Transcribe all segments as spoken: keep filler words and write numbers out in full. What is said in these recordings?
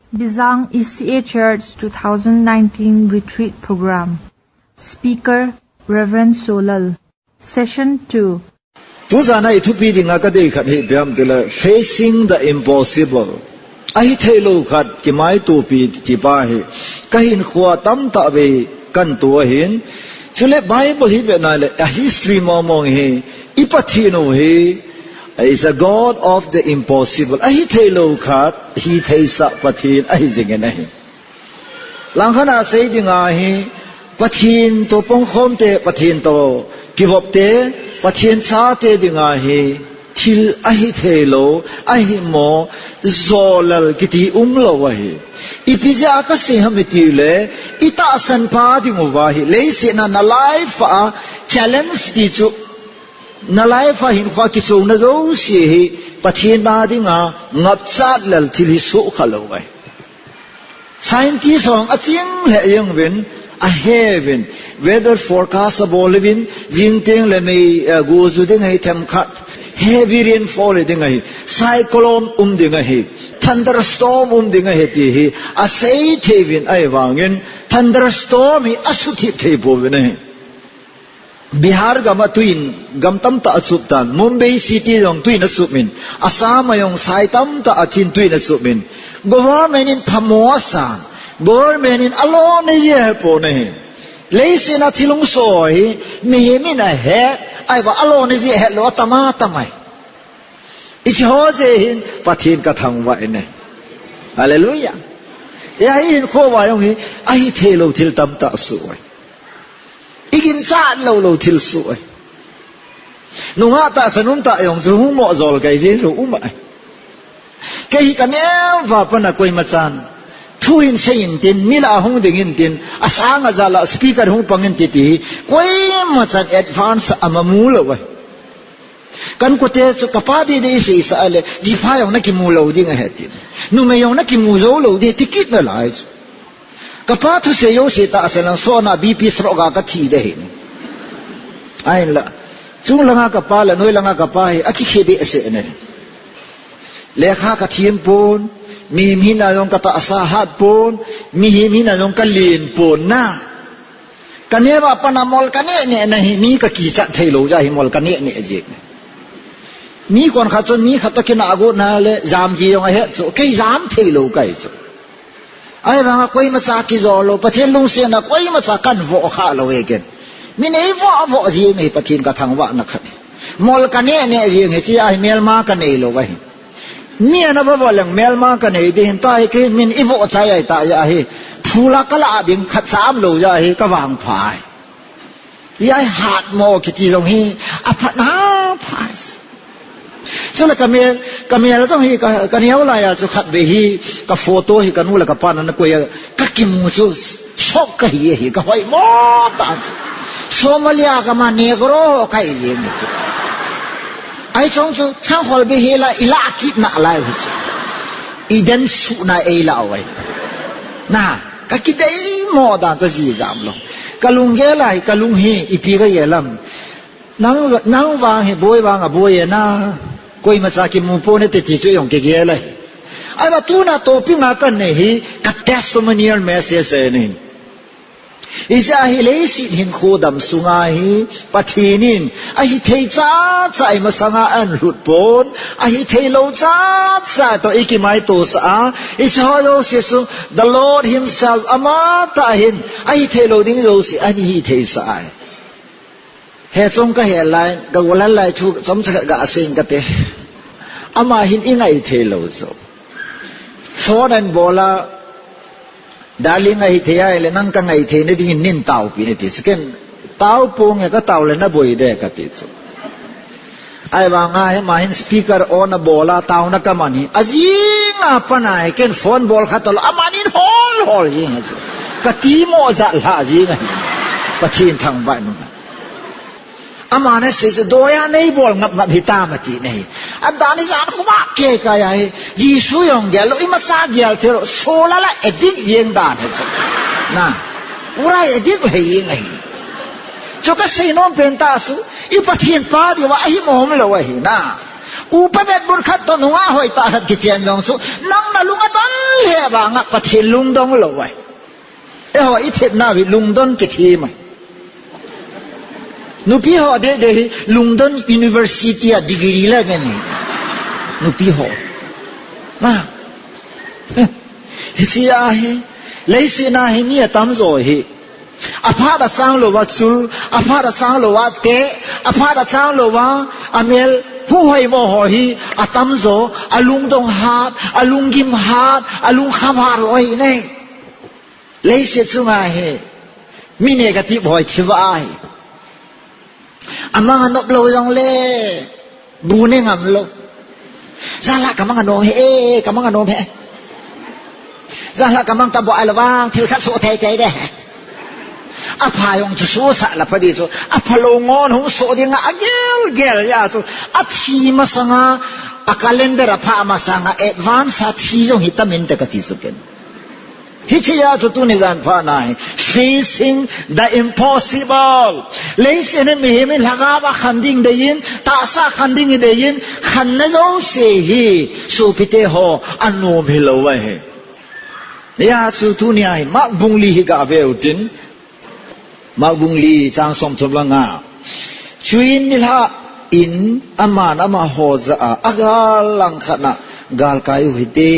Bizang E C A Church two thousand nineteen Retreat Program. Speaker, Reverend Solal. Session two. Tujana i thupi dinga ka dei khat hi ipi ham tile, facing the impossible. Ahi theilou khat kimaitopi ti pa hi ka hinkhoa tamtah vei kan to ahin. Chule Bible hi vena le, a history mong mong hi, i Pathen u hi is a God of the impossible. Ahi theilou khat hitheisah Pathen ahi jingin ahi. Langkhat a sei dinga hi, Pathen to pangkhom te, Pathen to kivop te, Pathen chate dinga hi thil ahi theilou, ahi mo, jolal kiti umlou ahi. Ipi jeh a ka sei ham itile, i tahsan pa dinguva hi, leiset a na life a challenge ti chu, na life a hinkhoa kichonna jouse hi, Pathen a dinga ngapchat lal thil hi sohkha lou ahi. Scientist hon aching lheh jeng uvin, ahe uvin, weather forecast abol uvin, jing teng le mei, eh, go ju ding ahi themkhat, heavy rainfall hi ding ahi, cyclone um ding ahi, thunderstorm um ding ahi ti hi asei thei uvin, ahivangin thunderstorm hi asuthip thei pouvin ahi. Bihar gam a tuin gam tamtah achup tan. Mumbai City jong tuin achup in. Assam a jong sai tamtah a thin tuin achup in. Government in phamo asan. Government in alona jeh ahe pon ahi. Leiset a thil hung soh hi mihem in ahet. Ahivang alona jeh ahet lou atam atam ahi. Hiche ho jeh hin Pathen ka thangvah in ahi. Hallelujah. Hia hi hinkho uva jong hi ahi theilou thil tamtah asoh ahi. I ginchat lou lou thil soh ahi. Nungah tahsan umtah jong chu hung mo jol kei jeh chu um ahi. Kei hi ka neo uva pat a koima chan thu hin sei intin, mi lah a hung ding intin, asang aja lah a speaker hung pang inte ti hi koima chan advance a ama mu lou ahi. Ka inkote chu ka pa didi i seisah a le, jipha jong na kimu lou ding ahi tin. Numei jong na kimu jou lou ding ti kit nalai chu. Ka pa thusei jouse tahsan lang sona B P stroke a ka thi ding ahi. Ahinla. Chung langa ka pa le, noi langa ka pa hi, akikhe behseh e. Lekha ka them pon, mihem hina jong ka tahsa hat pon, mihem hina jong ka len pon na. Ka neo uva pat a mol ka neh neh na hi, mi ka kichat theilou jeh a hi mol ka neh neh jeng. Mi konkhat chun mi khat toh kinah got na le, jam ji jong ahet chu, kei jam theilou kahi chu. Ahivanga koimacha kijou lou, Pathen lungsetna koimacha kan voh kha lou e ken. Min eivoh voh jeng hi Pathen ka thangvahna khat. Mol ka neh neh jeng hi, hiche a hi melma ka neilou ahi. Mi ana va voh leng melma ka nei ding ahin, tua hi kei min eivoh chai ahi ta jeh ahi. Phula ka lah ding khat cha umlou jeh ahi ka vangpha ahi. Hia hi hatmo kiti jong hi aphatna pha. Chule ka mel, ka mel jong hi ka, ka neo lai a chu khatvei hi ka photo hi ka nu le ka pa in ana koi a ka kimu chu shock kahi ahi, ka hoimo tah chu. Somalia gam a Negro ho kahi jeng chu. Ahi chong chu sangkhol beh hi la i lah kit nalai u chu. I den suhna ei lah u ahi. Na, ka kideimo dan chu jijam lou. Ka lunggel a hi, ka lung hi ipi ka gel ham. Nang, nang vang hi boi vang aboi e na. Koimacha kimu pon e ti chu jong kigel ahi. Ahivang tuna topic a ka nei hi ka testimonial message ahi. Hijeh a hi leiset hinkho dam sunga hi Pathen in ahithei chacha i masanga ahin lhut pon, ahitheilou chacha toh i kimaito sah a, hiche ho jouse chu the Lord himself amatah hin ahitheilou ding jouse ahin hithei sah ahi. He chong ka he lai, ka gollhang lai thu chomcha khat ga sei inge kati. Ama hin i ngai thei lou chu. Phone ahin bol a, "Darling, ahithei ahile nang ka ngai theina dingin nei taopi in," ati chu. Ken, "Tao ponge, ka tao le na boi de," kati chu. Ahivanga hi ama hin speaker on abol a, taona ka man hi. Ajing a pat a hi, ken phone bol kha talou, aman in hol hol jing ahi chu. Ka timo jat lha jing ahi. Pathen thangvah in. Aman asei chu, "Doi a nei bol ngap ngap hitam," ati na hi. Adan hi jan khuma kei kai ahi. Jesu jong gel lou, imacha gel thei lou, sola la addict jeng dan ahi chu. Na. Pura addict lheh jeng ahi. Chu ka seinom pen tah chu, i Pathen pa diuva ahimo umlou ahi na. Upa vetbut khat toh nungah hoitah khat kichen jong chu, nang nalung adon lheh vanga Pathen lungdong lou ahi. Eiho ithepnau hi lungdon kithi mai. Nupi ho dehdeh hi lungdon University a degree la ngen hi. Nupi ho. Ma. Hiche ahi. Leiset a hi mi atamjo hi. Aphat achang louva chul, aphat achang louva teh, aphat achang louva amel, huhhoi mo ho hi atamjo, alungdong hat, alunggim hat, alungkham hat ho ahi ne. Leiset chunga hi mi negative ho hi thi va ahi. Amang anop lou jongle bu ne ngam lou. Janlhah kamang anom hi, kamang anom hi. Janlhah kamang kabol a la vang thil khat soh teitei de. Apha jong chu sohsah la pha di chu. Aphalou ngon hung soh dinga agel gel a chu, athi masanga, a calendar apha masanga advance a thi jong hi tam inte kati chu ken. Hiche a chu tuni jan phat na hi facing the impossible. Leiset a mihem in lhagao a khan ding deiyin, tahsa khan ding deiyin, khanna jouse hi sopite ho anom hilou ahi. Hijeh a chu tuni a hi Mark bung li hi gave utin. Mark bung li chang somthum le nga. Chuin nilhah in aman amaho jah a, agal langkhat na galkai u hite.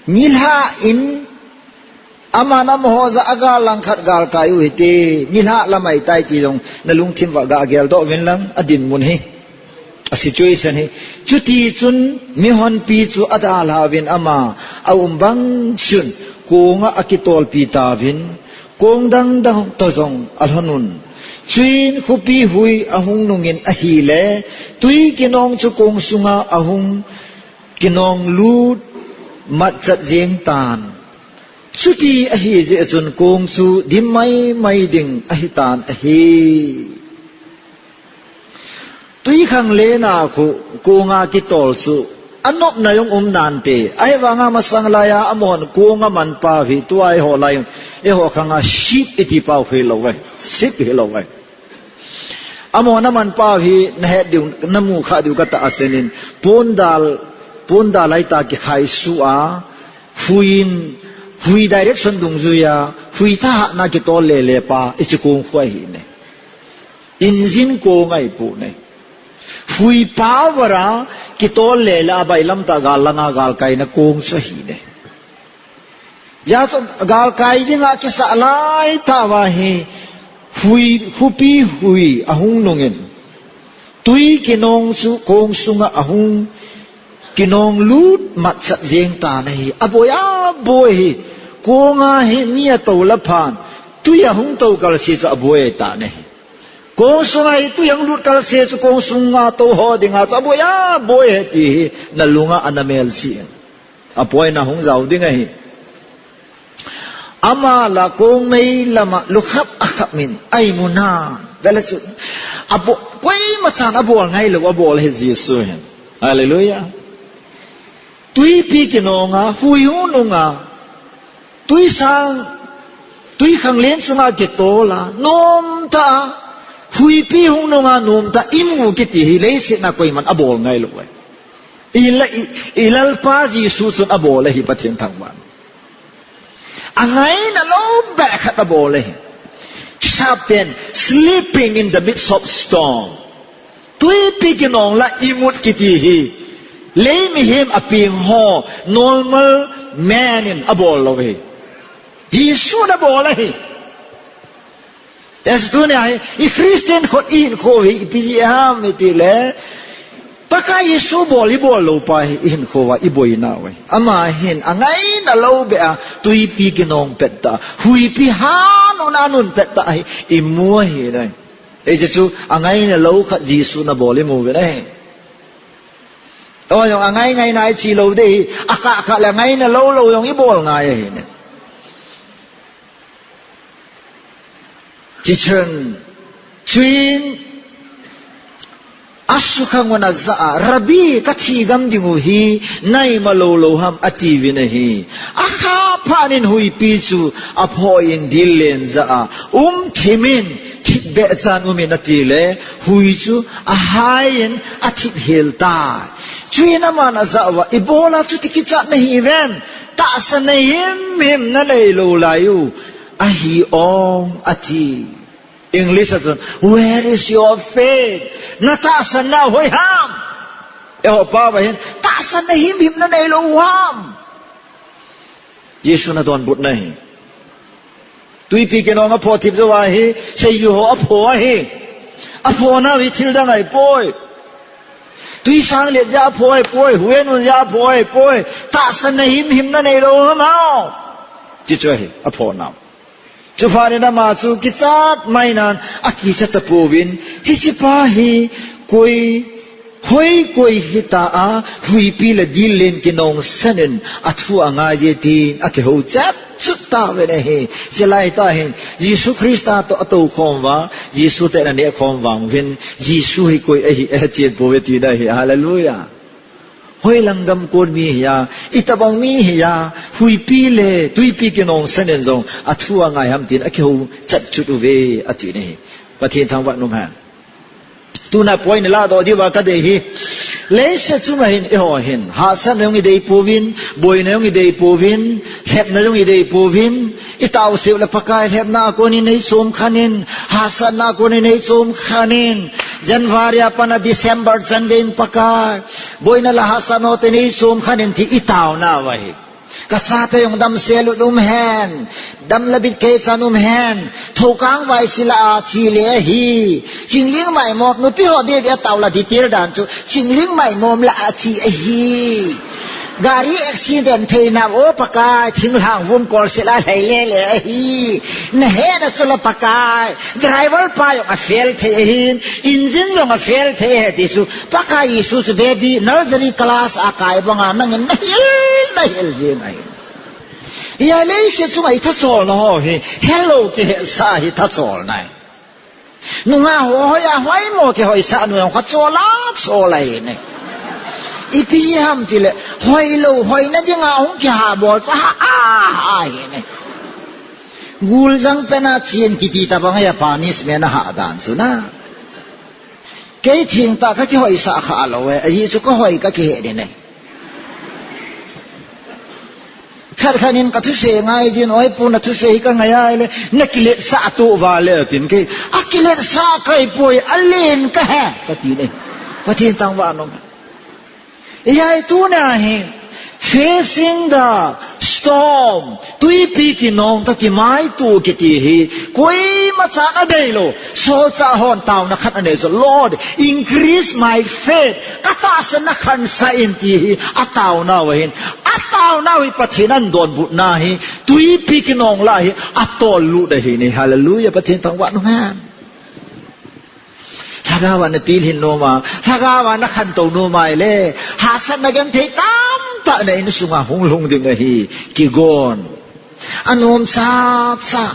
Nilhah in aman amaho jah a, agal langkhat galkai u hite. Nilhah lamai tai ti jong nalungthim uva ga geldoh uvin lang, adinmun hi, a situation hi. Chutichun mihonpi chu adalhah uvin ama aum bang chun konga akitolpi tauvin, kong dangdang toh jong alhon un. Chuin khopi hui ahung nungin ahile, twi kinong chu kong sunga ahung kinong lut matchat jeng tan. Chuti ahi jeh chun kong chu dim maimai ding ahitan ahi. Twikhanglen a khu konga kitol chu anopna jong um nante. Ahivanga masang laiya amahon kong aman pau hi tua eiho lai, eiho khanga ship iti pau hilou ve. Ship hilou ve. Amahon aman pau hi nahet diu, namu kha diu katahsan in, pondal, pondal laitah kikhaisuh a, hui in, hui direction dungjuiya, hui thahatna kitol lele pa, hiche kong khu ahi ne. Engine kong ahi poi ne. Hui power a kitol lele a bailam tah gal langa galkaina kong chu ahi ne. Hijeh chun galkai dinga kisah laitah uva hi hui, khopi hui ahung nungin, twi kinong chu kong sunga ahung kinong lut matchat jeng tan ahi. Aboi aboi hi, konga hi mi atou la phan, twi ahung tou kalse chu aboi tan ahi. Kong sunga hi twi ahung lut kalse chu kong sunga tou ho dinga chu aboi aboi ahi ti hi nalunga ana melchih in. Apoina hung jao ding ahi. Ama la kong mei lama lukhap akhap in a-imu nan. Vele chu. Abo-, koima chan abol ngailou, abol ahi Jesu hin. Hallelujah. Twipi kinonga, hui hung nunga, twisang, twikhanglen chunga kitola, nomtah a, huipi hung nunga nomtah a imu kiti hi leiset a koiman abol ngailou ahi. I la-, i, i Lalpa Jesu chun abol ahi Pathen thangvah. Angaina lou beh khat abol ahi. Chapter ten, sleeping in the midst of storm. Twipi kinong la imut kiti hi. Lei mihem apeng ho, normal man in abol lou ahi. Jesun abol ahi. Hijeh chun tunia hi, i Christian khut i hinkho hi, ipi jeh ham itile, Pakai Jesu bol, ibol lou pa hi, i hinkho uva, iboinau ahi. Ama hin, angaina lou beh a, twipi kinong pettah, huipi hanun anun pettah hi, imu ahi nai. Hijeh chun, angaina lou khat Jesun abol imu uvin ahi. O jong angai ngai nai chi lou ding ahi, akah kah le angaina lou lou jong ibol ngai ahi ne. Chuchun, chuin, asukhang un ajah a, Rabbi, kathi gam ding u hi, na-ima lou lou ham, atiuvin ahi. Akha phat in huipi chu, aphoh in dil len jah a, um thim in, Thip behcha in um in ati le, hui chu ahai in athip hel tai. Chuin aman ajah uva, ibola chuti kichat nahiuven, tahsanna himhim nanei lou lai u ahi ong ati. English a chun, "Where is your faith?" Natahsanna u hoiham? Eiho pao ahin, tahsanna himhim nanei lou u ham? Jesun adonbutna hi. Twipi kinong aphoh thip jou ahi, seiju ho aphoh ahi. Aphoh nau hi thil dang ahipoi. Twisang let jeh a aphoh ahipoi, huenun jeh a aphoh ahipoi. Tahsanna himhim nanei lou u ham? Ti chu ahi, aphoh nau. Chuphat in ama chu kichat mai nan akicha tapouvin, hiche pa hi koi, hoi koi hita a, huipi le dil len kinong san in athu angai je tin akihou chet chut tauvin ahi. Chulai tah hin, Jesu Christa toh atoukhom uva, Jesu toh ananeh khom vang uvin, Jesu hi koi ahi, ahechen pouve tina ahi. Hallelujah. Hoilang gam kon mi hiya, itobang mi hiya, huipi le twipi kinong san in jong athu angai ham tin akihou chet chut uve, ati ahi. Pathen thangvah in umhen. Tuna point ladoh diuva kadei hi. Leiset chunga hin, eiho hin, hahsatna jong idei pouvin, boina jong idei pouvin, lhepna jong idei pouvin, itaoseu le Pakai lhepna a kon in eichom khan in, hahsatna a kon in eichom khan in, January a pat a December chan gei in Pakai, boina le hahsatna a kon in eichom khan in ti itaonau ahi. Kachate jong damsel un umhen, dam le bit kei chan umhen, thoukang vaisi lah a che le ahi. Chingling maimom, nupi ho didi atao le detail dan chu, chingling maimom lah a che ahi. Gari accident theinau, o Pakai, thinglhang vum kolsel a lhai lele ahi. Nahetna chu la Pakai, driver pa jong afail thei ahin, engine jong afail thei ahi ti chu, Pakai Jesu chu baby nursery class a kai banga nangin nahil, nahil jeng ahi. Hia leiset chunga ithacholna ho hi, hello kihetsah hi thacholna ahi. Nungah ho hoiya hoimo kihoisah nu jong kha chol a chol ahi ne. Ipi ham tile, hoilou, hoina dinga hung kihabol chu ha, a, ha hi ne. Guljang pena chen kiti tobang ahi a, punishment ahah dan chu na. Kei thengtah kakihoisah khalou e, ajeh chu kahoi kakihet in e. Khat khat in kathuse ngai jin, oi pu nathuse hi kangai ahile, nakiletsah toh vale atin, kei akiletsah kahipoi, alen kahi e, katin e. Pathen thangvah in um. Hijeh a hi tuna hi, facing the storm, twipi kinong toh kimaito kiti hi, koima chan adeilou. Solchah hon taona khat anei chu, Lord, increase my faith. Katahsanna khansah in ti hi ataonau ahin. Ataonau hi Pathen adonbutna hi, twipi kinong lah hi atollut ahi ne. Hallelujah, Pathen thangvah in umhen. Lhagao a napilhin nom a, lhagao a nakhantou nom a ahile, hahsatna genthei tamtah na insunga hung lhung ding ahi, kigon. Anom chacha.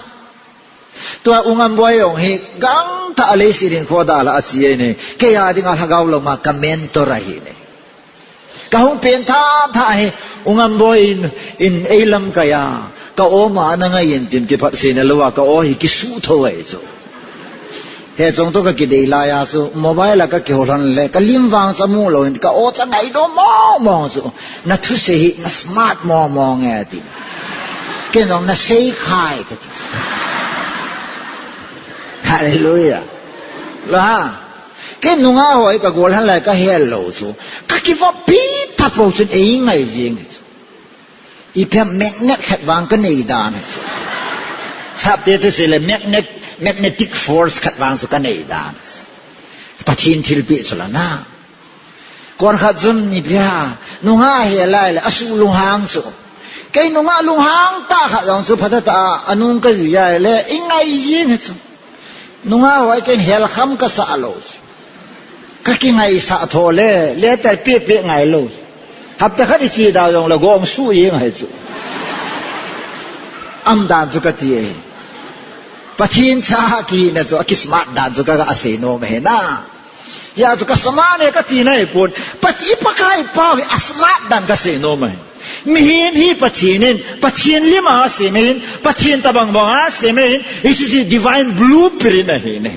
Tua U Ngamboi jong hi gangtah a leiset hinkho dalha a che ahi ne. Kei a dinga lhagao lama ka mentor ahi ne. Kahung pengthah thah hi, U Ngamboi in, in eilamkai a, ka-o ma ana ngai in tin kiphatseina louva, ka-o hi kisuh thou ahi chu. Hiche chungto kakidei laiya chu, mobile a kakihou lhon le, kalim vang chu amu louvin, ka-o chu angaidoh mong mong chu, nathuse hi, na smart mong mong e ati. Kei jong nasei khai kati. Hallelujah. La. Kei nungah ho hi kagol lhon lai kahel lou chu. Kakivoppi tapou chun eingai jeng chu. Ipi ham magnet khat vang kanei dan chu. Sapte thusei le magnet, magnetic force khat vang chu kanei dan. Pathen thilpeh chu la na. Konkhat chun ipi ham, nungah hi alai le, asuh lunghang chu. Kei nungah lunghang tah khat jong chu phatah tah a, anung kajui ahile, eingai jeng hi chu. Nungah ho hi kei in helkham kasah lou chu. Kakingaisah tho le, letter peh peh ngailou chu. Hapta khat iche dau jongle gong suh jeng ahi chu. Umdan chu kati ahi. Pathen cha kihina chu, akismart dan chu kaga sei nom ahi na. Hijeh chun ka smart e kati nahi pon. Pat-, i Pakai pau hi a smart dan kasei nom ahi. Mihem hi Pathen in, Pathen lim a asem ahin, Pathen tabang bang a asem ahin, hichu chu divine blueprint ahi ne.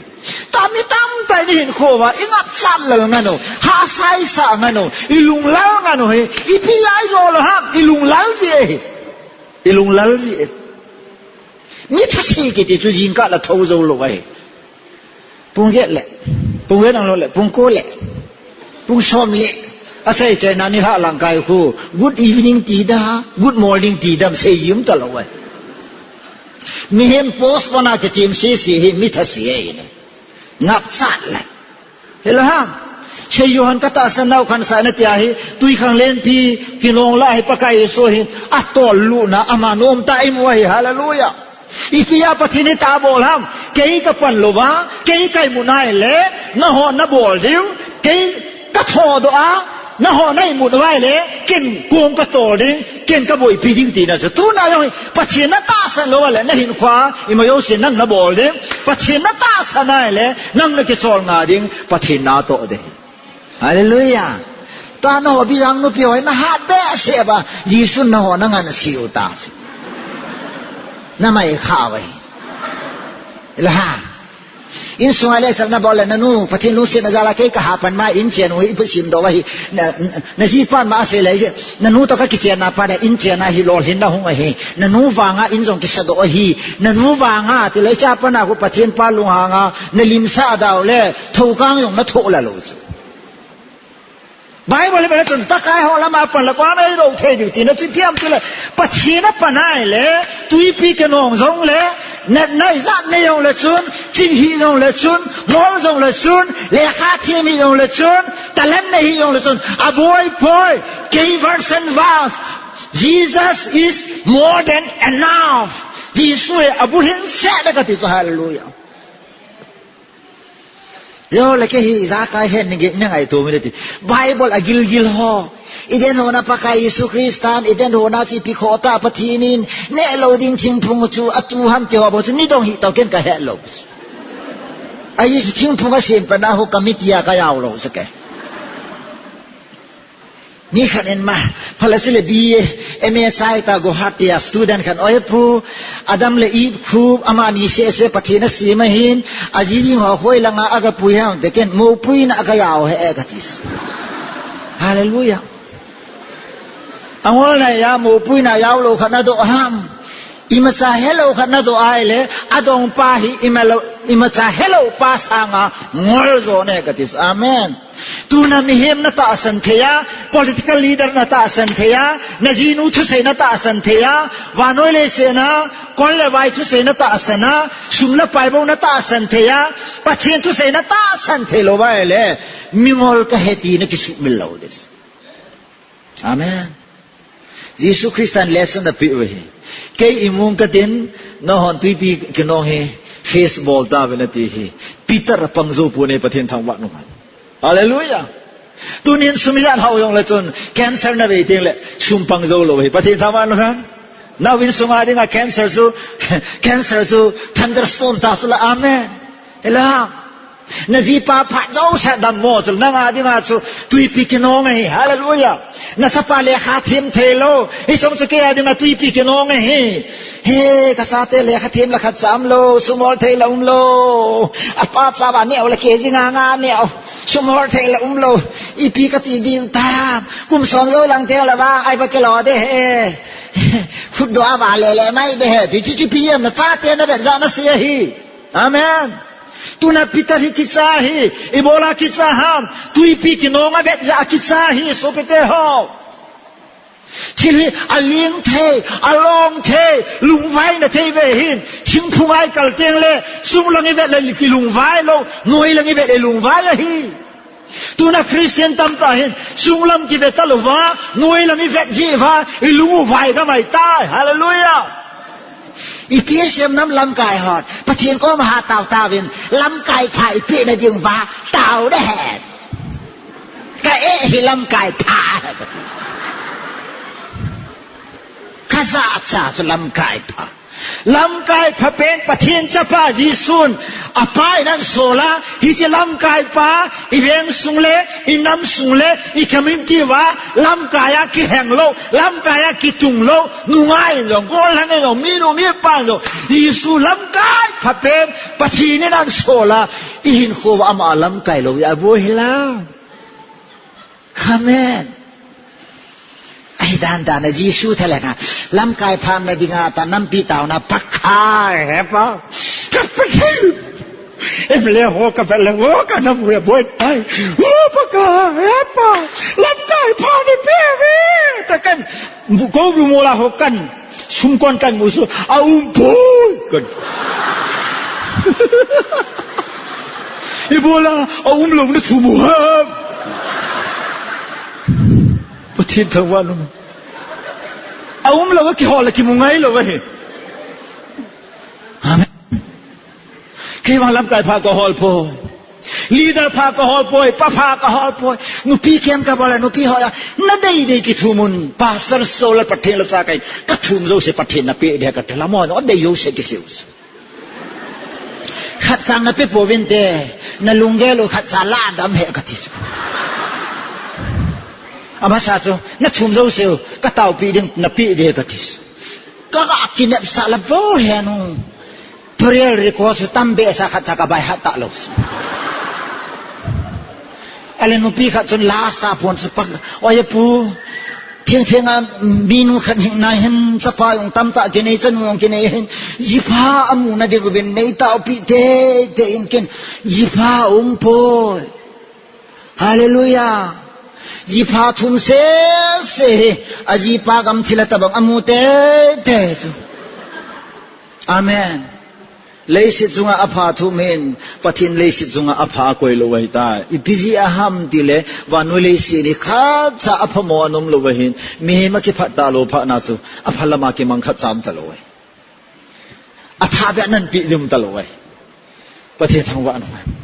Tami tamtah in ihin khova, ingapchat lal ngan u, hahsa isah ngan u, ilunglal ngan u hi, ipi a ijou lou ham, ilunglal ji ahi. Ilunglal ji ahi. Mi thase kiti chu jingkah la thou jou lou ahi. Pung get le, pung get ang lou le, pung ko le, pung som le. Asei chai na ni ha lang kai khu. Good evening ti da, good morning ti da, sei jim ta lou ahi. Mihem post pana ke chim si si hi mi thase ahi ne. Ngapchat le. Hello ha. Sei Johan ka tahsan nau khan sa na tia hi, tui khang lenpi, kinong la hi Pakai Jesu hi, atol luna, ama nom ta imu ahi, hallelujah. Ipi a Pathen hi ta bol ham, kei ka pan lou va, kei ka imut nai le, nangho na bol diu, kei ka tho doh a, nangho na imut vai le, ken kong ka tol ding, ken ka boipi ding tina chu. Tuna jong hi, Pathen na tahsan lou va le, na hinkhua, ima jouse nang na bol ding, Pathen na tahsan nai le, nang na kichol nga ding, Pathen na toh ding. Hallelujah. Ta nangho bijang nupi ho, na hat behseh va, Jesu nangho na ngan si u ta. Na mai kha vai. Hello ha. Insunga le chalna bol le nanu, Pathen lungsetna jal a kei ka ha pan ma in chen u hi ipi sim doh va hi. Na, na, na jipan ma asei le, nanu toh ka kichenna pa na in chen a hi lolhinna hung ahi. Nanu vanga in jong kisa doh ahi. Nanu vanga ti le cha pana khu Pathen pa lunghanga, na limsah dau le, thokang jong na thoh la lou chu. Bible hi bela chun, Pakai ho lama pan le, koima eidou thei diu tina chu ipi ham ti le, Pathen a pan nai le, tuipi kinong jong le, natna ijat nei jong le chun, ching hi jong le chun, ngol jong le chun, lekha them hi jong le chun, talent nei hi jong le chun, aboi poi, kei version verse, Jesus is more than enough. Jesu hi abul hin set da kati chu, hallelujah. Yo, le kei hi ijakai hen ni nge, ni ngaito mi le ti. Bible a gilgil ho. Eden hona Pakai Jesu Christan, Eden hona chu ipi khoh ta Pathen in, neh lou ding thingphung chu, atu ham ti ho bou chu, ni dong hi tau ken ka het lou. A Jesu thingphung asem pa na ho committee a ka jao lou sah ke. Mi khat in ma, phala sile B A, M A chai ta Guwahati a student khat in, "Oi pu, Adam le Eve khu, amani sese Pathen asem ahin, aji ding ho hoi langa aga pui ham?" Te ken, "Mopuina aga jao hih e," kati. Hallelujah. Angol na ya, mopuina jao lou khat na doh ham. Imacha helou khat na doh a ahile, adong pa hi imalou, imacha helou pa sanga ngol jo ne kati. Amen. Tuna mihem na tahsan thei a, political leader na tahsan thei a, na jinu thusei na tahsan thei a, vannoi leiset a, kol le vai thusei na tahsan a, sum le pai bou na tahsan thei a, Pathen thusei na tahsan thei lou va ahile, mingol kahi ti na kisumil lou ding. Amen. Jesu Christan lesson apeh uve hi. Kei imung katin, nahon tuipi kinong hi, face bol tauvin ati hi. Peter apang jou pon e Pathen thangvah nung. Hallelujah. Tunin sum ijat hao jong le chun, cancer na vei teng le, sum pang jou lou hi. Pathen thangvah nung. Nau insunga dinga cancer chu, cancer chu, thunderstorm ta chu la. Amen. Hello. Na jipa phat jouse dammo chu, nanga dinga chu tuipi kinong ahi. Hallelujah. Na chapa lekha them thei lou. Hiche chu kei a dinga tuipi kinong ahi. He, ka chate lekha them la khat cha umlou, sum hol thei la umlou. Apa chapa neo le kei dinga nga neo. Sum hol thei la umlou. Ipi kati ding tam. Kum som jou lang thei la vang, ai ba kilo de he. Khut do a va le le mai de he. Ti chu chu pi em na chate na vet ja na sei ahi. Amen. Tuna Peter hi kicha hi, ibola kicha ham, tuipi kinong a vet ja kicha hi, sopite ho. Thil hi aling thei, along thei, lungvai na thei ve hin, thingphung a ikal teng le, sunglang ivet le kilungvai lou, noilang ivet le lungvai ahi. Tuna Christian tamtah hin, sunglam kivet talouva, noilam ivet jeh uva, ilung u vai gamai tai. Hallelujah. Ipi asem nam lamkai hon, Pathen koma hatao tauvin, lamkai pha ipeh na diuva, tao de hen. Ka eh hi lamkai pha. Ka jachat chu lamkai pha. Lamkai phapen Pathen chapa Jesun apa in ahin sol a, hiche lamkai pa i veng sung le, i nam sung le, i community uva lamkai a kilheng lou, lamkai a kitung lou, nungah in jong, gollhang in jong, minu mipa in jong, Jesu lamkai phapen Pathen in ahin sol a, i hinkho uva ama lamkai lou, aboi hela. Amen. Ahi dan dan a Jesu thalheng a, lamkai pha umna dinga ta nampi taona Pakai, he Pa. Ka Pakai. Em le ho ka vet le ho ka nam hu aboi pai. Ho Pakai, he Pa. Lamkai pha nei pe ve. Ta kan bu ko bu mo la ho kan. Sum kon kan mu su, aum poi kan. Ibola aum lou na thu mu ham. Pathen thangvah in um. Aum lou kihol a kimu ngai lou ahi. Amen. Kei vang lamkai pha ka hol poi. Leader pha ka hol poi, pa pha ka hol poi. Nupi kem ka bol a, nupi hoi a. Na dei dei kithum un. Pastor Solar Pathen la cha kai. Ka thum jouse Pathen na pe ding ka ti. Lamon, o dei jouse kisei u. Khat chang na pe pouvin te. Na lunggel u khat cha la dam he ka ti. Amasa chu, na thum jouse u. Ka taopi ding, na pe ding ka ti. Ka, ka kinepsah la vo he nu. Prayer request chu tam behseh khat cha ka baihat talou. Ale nupi khat chun la sa pon chu pa, oi pu, theng theng a minu khat hing nai hin chapa jong tamtah kinei chanu jong kinei hin, jipha amu na ding uvin nei taopi teitei in ken, jipha um poi. Hallelujah. Jipha thum sese hi, ajipa gamthil a tabang amu teitei chu. Amen. Leiset chunga apha thum hin, Pathen leiset chunga apha akoi lou ahitai. Ipi jeh a ham tile, vannoi leiset hi khat cha apha mo anom lou ahin, mihem a kiphat talou phatna chu, apha lama kimang khat cha um talou ahi. Athah beh a nanpi ding um talou ahi. Pathen thangvah in um.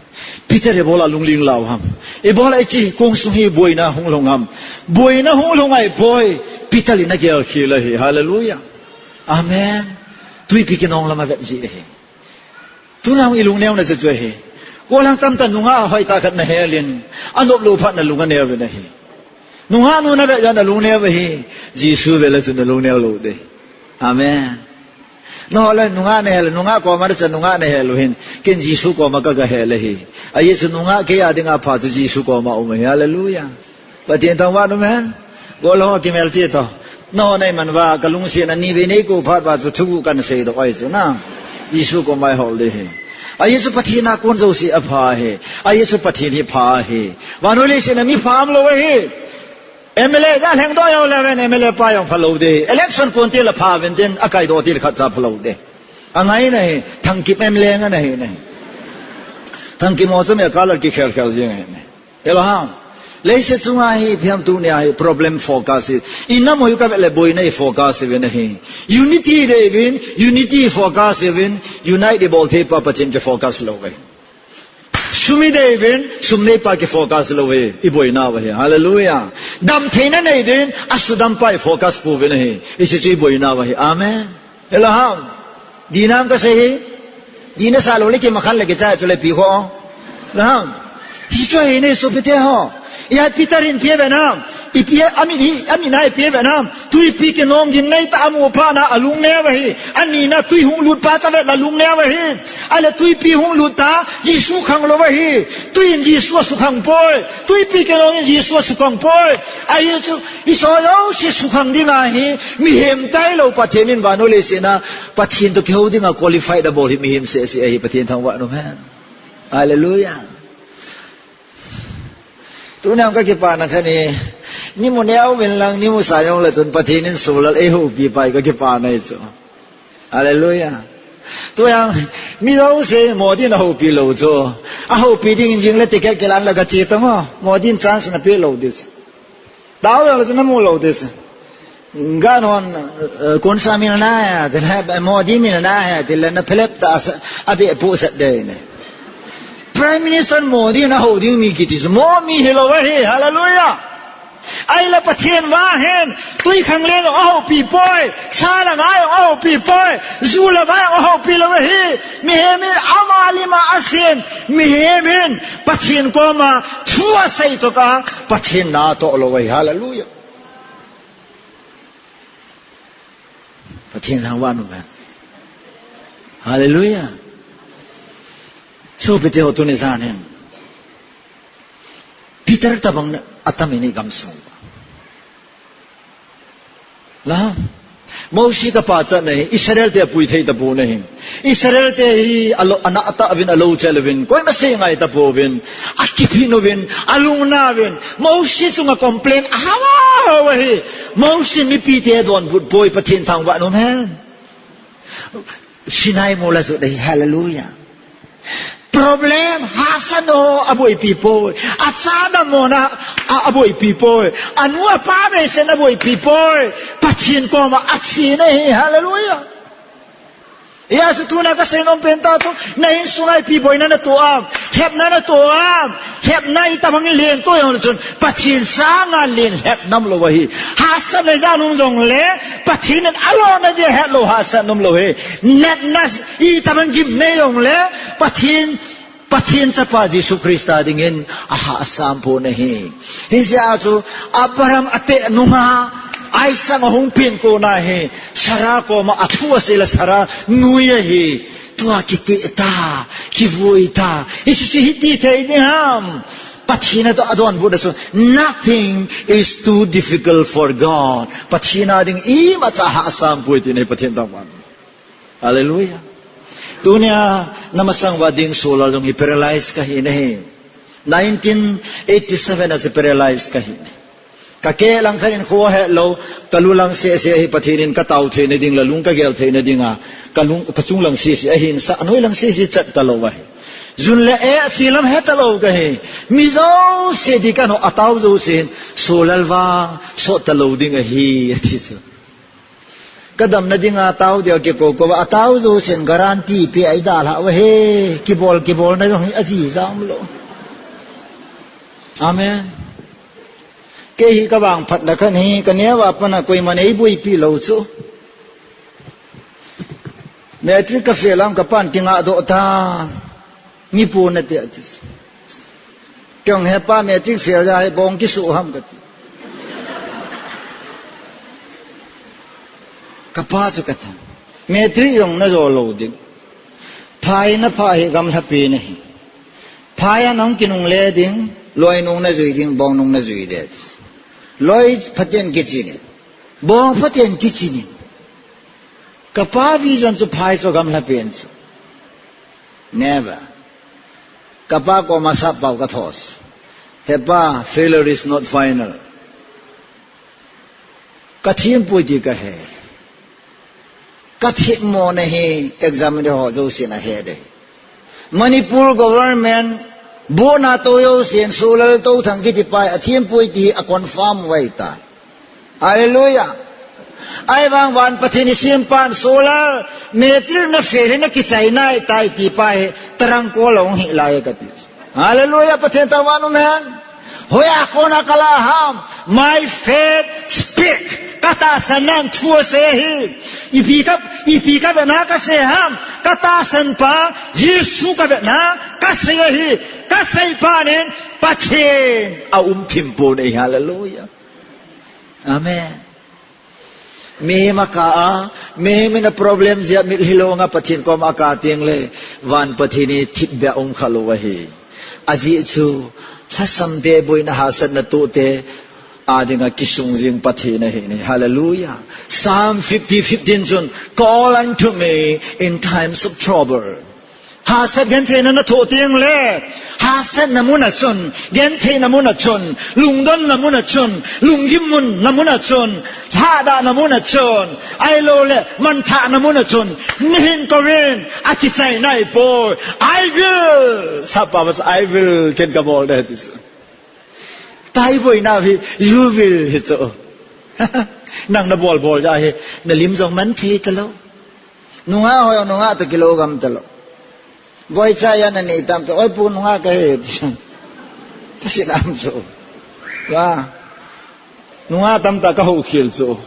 Peter ibola lungling lau ham. Ibola hiche kong sung hi boina hung lhung ham. Boina hung lhung ahi poi. Peter in agel khel ahi. Hallelujah. Amen. Twipi kinong lam avet ji ahi. Tuna hung i lungneo na chu chu ahi. Gollhang tamtah nungah hoitah khat na hel in. Anop lou phat na lung aneo uvin ahi. Nungah nu na vet jeh a na lungneo ahi. Jesu vet le chu na lungneo lou ding. Amen. Nangho le nungah na hel, nungah koma na cha nungah na hel u hin. Ken Jesu koma ka ga hel ahi. Ajeh chu nungah kei a dinga pha chu Jesu koma um ahi. Hallelujah. Pathen thangvah in um hen. Gollhang a kimel che to. Nangho na iman uva, ka lungset a nivei nei kou phat uva chu thuguh kan seidoh ahi chu na. Jesu koma i hol ding ahi. Ajeh chu Pathen a kon jouse apha ahi. Ajeh chu Pathen hi pha ahi. Vannoi leiset a mi pha umlou ahi. M L A ja lhengdoh jong le ven, M L A pa jong phalou ding. Election kon til a pha ven tin, akaidoh til khat cha phalou ding. Angai na hi, Thangkip M L A nga na hi na hi. Thangkip mo chu mi a colour kikhel khel jing ahi na hi. Hello ham. Leiset chunga hi, ipi ham tunia hi, problem focus hi. I nam u hi ka vet le boina i focus hi ven ahi. Unity dei uvin, unity focus hi uvin, unite i bol thei pa Pathen ki focus lou uve. Sum i dei uvin, sum nei pa ki focus lou uve, i boina uva hi. Hallelujah. Damtheina nei uvin, asudam pa i focus pouvin ahi. Hiche chu i boina uva hi. Amen. Hello ham. Dih nam ka sei hi. Dih nasa lou le kimakhan le kichai chu le pi kho. Hello ham. Hiche chu hi nei sopi te ho. Ijeh a Peter in ipi ave nam. Ipi a, amit hi, amit na ipi ave nam. Twipi kinong gin nei tah a amu phat na alungneo ahi. Ani na twi hung lut pa cha vet la lungneo ahi. Ale twipi hung lut ta, Jesu khang lou ahi. Twi in Jesu asukhang poi. Twipi kinong in Jesu asukhang poi. Ajeh chu, i soh jouse sukhang ding ahi. Mihem tailou Pathen in vannoi leiset a Pathen toh kihou dinga qualified abol hi mihem seh seh ahi. Pathen thangvah in um hen. Hallelujah. Tuna ka kipana khat hi, ni mu neo uvin lang, ni mu sa jong le chun Pathen in sulal ei houpi pai ka kipana hi chu. Hallelujah. Tua jong, mi jouse Modi in ahoupi lou chu. Ahoupi ding in jing le ticket kilan la ka che tong o. Modi in chance na pe lou ding chu. Tao jong le chu na mu lou ding chu. Ganhon, eh, कौन सा मिलना है? Tile, Modi मिलना है. Tile na phelep ta sa, abeh pu sat dei ne. Prime Minister Modi na hou ding mi kiti chu. Mo mi hilou ahi. Hallelujah. Ahile Pathen vang hin, twikhanglen jong ahoupi poi, sa le nga jong ahoupi poi, ju le vai jong ahoupi lou ahi. Mihem hi ama lim a asem, mihem hin Pathen koma thu asei tokah Pathen na atoh lou ahi. Hallelujah. Pathen thangvah in um hen. Hallelujah. Sopite ho, tuni jan hin Peter tabang atam in igamsung uva. Mosi kapa chatna hi Israel te apui thei tapon ahi. Israel te hi alo, anah tah uvin, alou chel uvin, koima sei ngai tapouvin, akiphin uvin, alungna uvin, Mosi chunga complain ahao hao ahi. Mosi mipite adonbut poi, Pathen thangvah in um hen. Sinai mol ajot ahi, hallelujah. Problem, hahsatna ho aboipi poi. Acha damlouna a, aboipi poi. Anu apa beisetna aboipi poi. Pathen koma achen ahi, hallelujah. Hijeh chun tuna kasei nom pen tah chu, na insunga ipi boina natoh ham, hepna natoh ham, hepna itobang in lengto jongle chun, Pathen sanga len het nam lou ahi. Hahsatna ijat um jongle, Pathen in alona jeh hetlou hahsat um lou ahi. Natna itobang gimnei jongle, Pathen, Pathen Chapa Jesu Christa dingin ahahsam pon ahi. Hijeh chun Abraham ateh nunga, Isaac ahung pen kona hi, Sarah koma athu asei le Sarah nui ahi. Tua kiteh ta, kivui ta. Hichu chu hiti thei ding ham. Pathen a adonbutna chu, nothing is too difficult for God. Pathen a ding imacha hahsam poi tina hi Pathen thangvah in. Hallelujah. Tunia namasang uva ding Solal jong hi paralyze kahi nahi. Nineteen eighty seven a chu paralyze kahi nahi. Kakeh lang khat in kho hetlou, kalu lang sese ahi, Pathen in katao theina ding le lung kagel theina dinga, kalung, kachung lang sese ahin sah, anoi lang sese chat talou ahi. Jun le eh, chilam hetalou kahi. Mi jouse ding kahin ho, atao jousen, Solal vang sot talou ding ahi, ati chu. Kadamna dinga atao dia kikoukou uva, atao jousen guarantee pe a idalhah uva ahi, kibol, kibolna jong hi ajijam lou. Amen. Kei hi kavangphatna khat hi, kaneo a pat a koiman eiboipi lou chu. Matric ka fail a kapan kingahdoh tan. Mi pu nate ati. Kei jong, hepa, matric fail ja hi bong kisu ham kati. Kapa chu kathan. Matric jong najo lou ding. Phai naphah hi gamlhapi nahi. Phai a nahung kinungle ding, loi nung najui ding, bong nung najui ding ati. Loi phaten kichinin. Bong phaten kichinin. Kapa vision chu phai chu gamlhapi chu. Never. Kapa koma sappao kathos. Hepa, failure is not final. Kathempui ti kahe. Kathemmona hi examiner ho jousen ahe ding. Manipur government, bohna tou jousen, Solal Touthang kitipa hi athempui ti hi aconfirm uva ahitai. Hallelujah. Ahivang van Pathen isempan Solal, matric na fail hi nakichai nai tai tipa hi, tarang kol a hung hih lai kati. Hallelujah, Pathen thangvah in um hen. Hoiya kona kala ham, my faith speak. Katahsannan thu asei ahi. Ipi ka, ipi kavetna kasei ham, katahsan pa, Jesu kavetna kasei ahi. Kasei panin, Pathen aumthim pon ahi, hallelujah. Amen. Mihem akah a, mihem in a problem jeh a mitlhi longa Pathen koma akah tengle, van Pathen hi thipbeh a um khalou ahi. Ajeh chu, lhasam te boina hahsatna toh te, adinga kisung jing Pathen ahi nahi. Hallelujah. Psalm fifty fifteen chun, call unto me in times of trouble. Hahsat gentheina nathoh tengle, hahsatna mun a chun, gentheina mun a chun, lungdonna mun a chun, lunggim mun na mun a chun, lhahdahna mun a chun, ahilouleh manthahna mun a chun, nahin kouvin, akichai naipoi. I will. Sappao, I will, ken kabol ding ati chu. Taiboina hi, you will hi chu. Nang nabol bol jeh hi, nalim jong man thei talou. Nungah ho jong nungah toh kilou gam talou. Boicha jong nanei tam talou. Oi pu, nungah kahi. Tasin am chu. Wa. Nungah tamtah kahoukhel chu.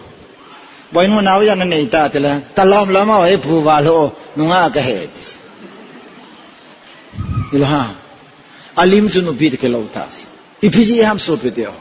Boinu nao ijat nanei ta tile, talom lom a e pu va lo, nungah kahe ti. Ilo ha. Alim chu nupi te kilou ta. Ipi jeh ham sopi teho.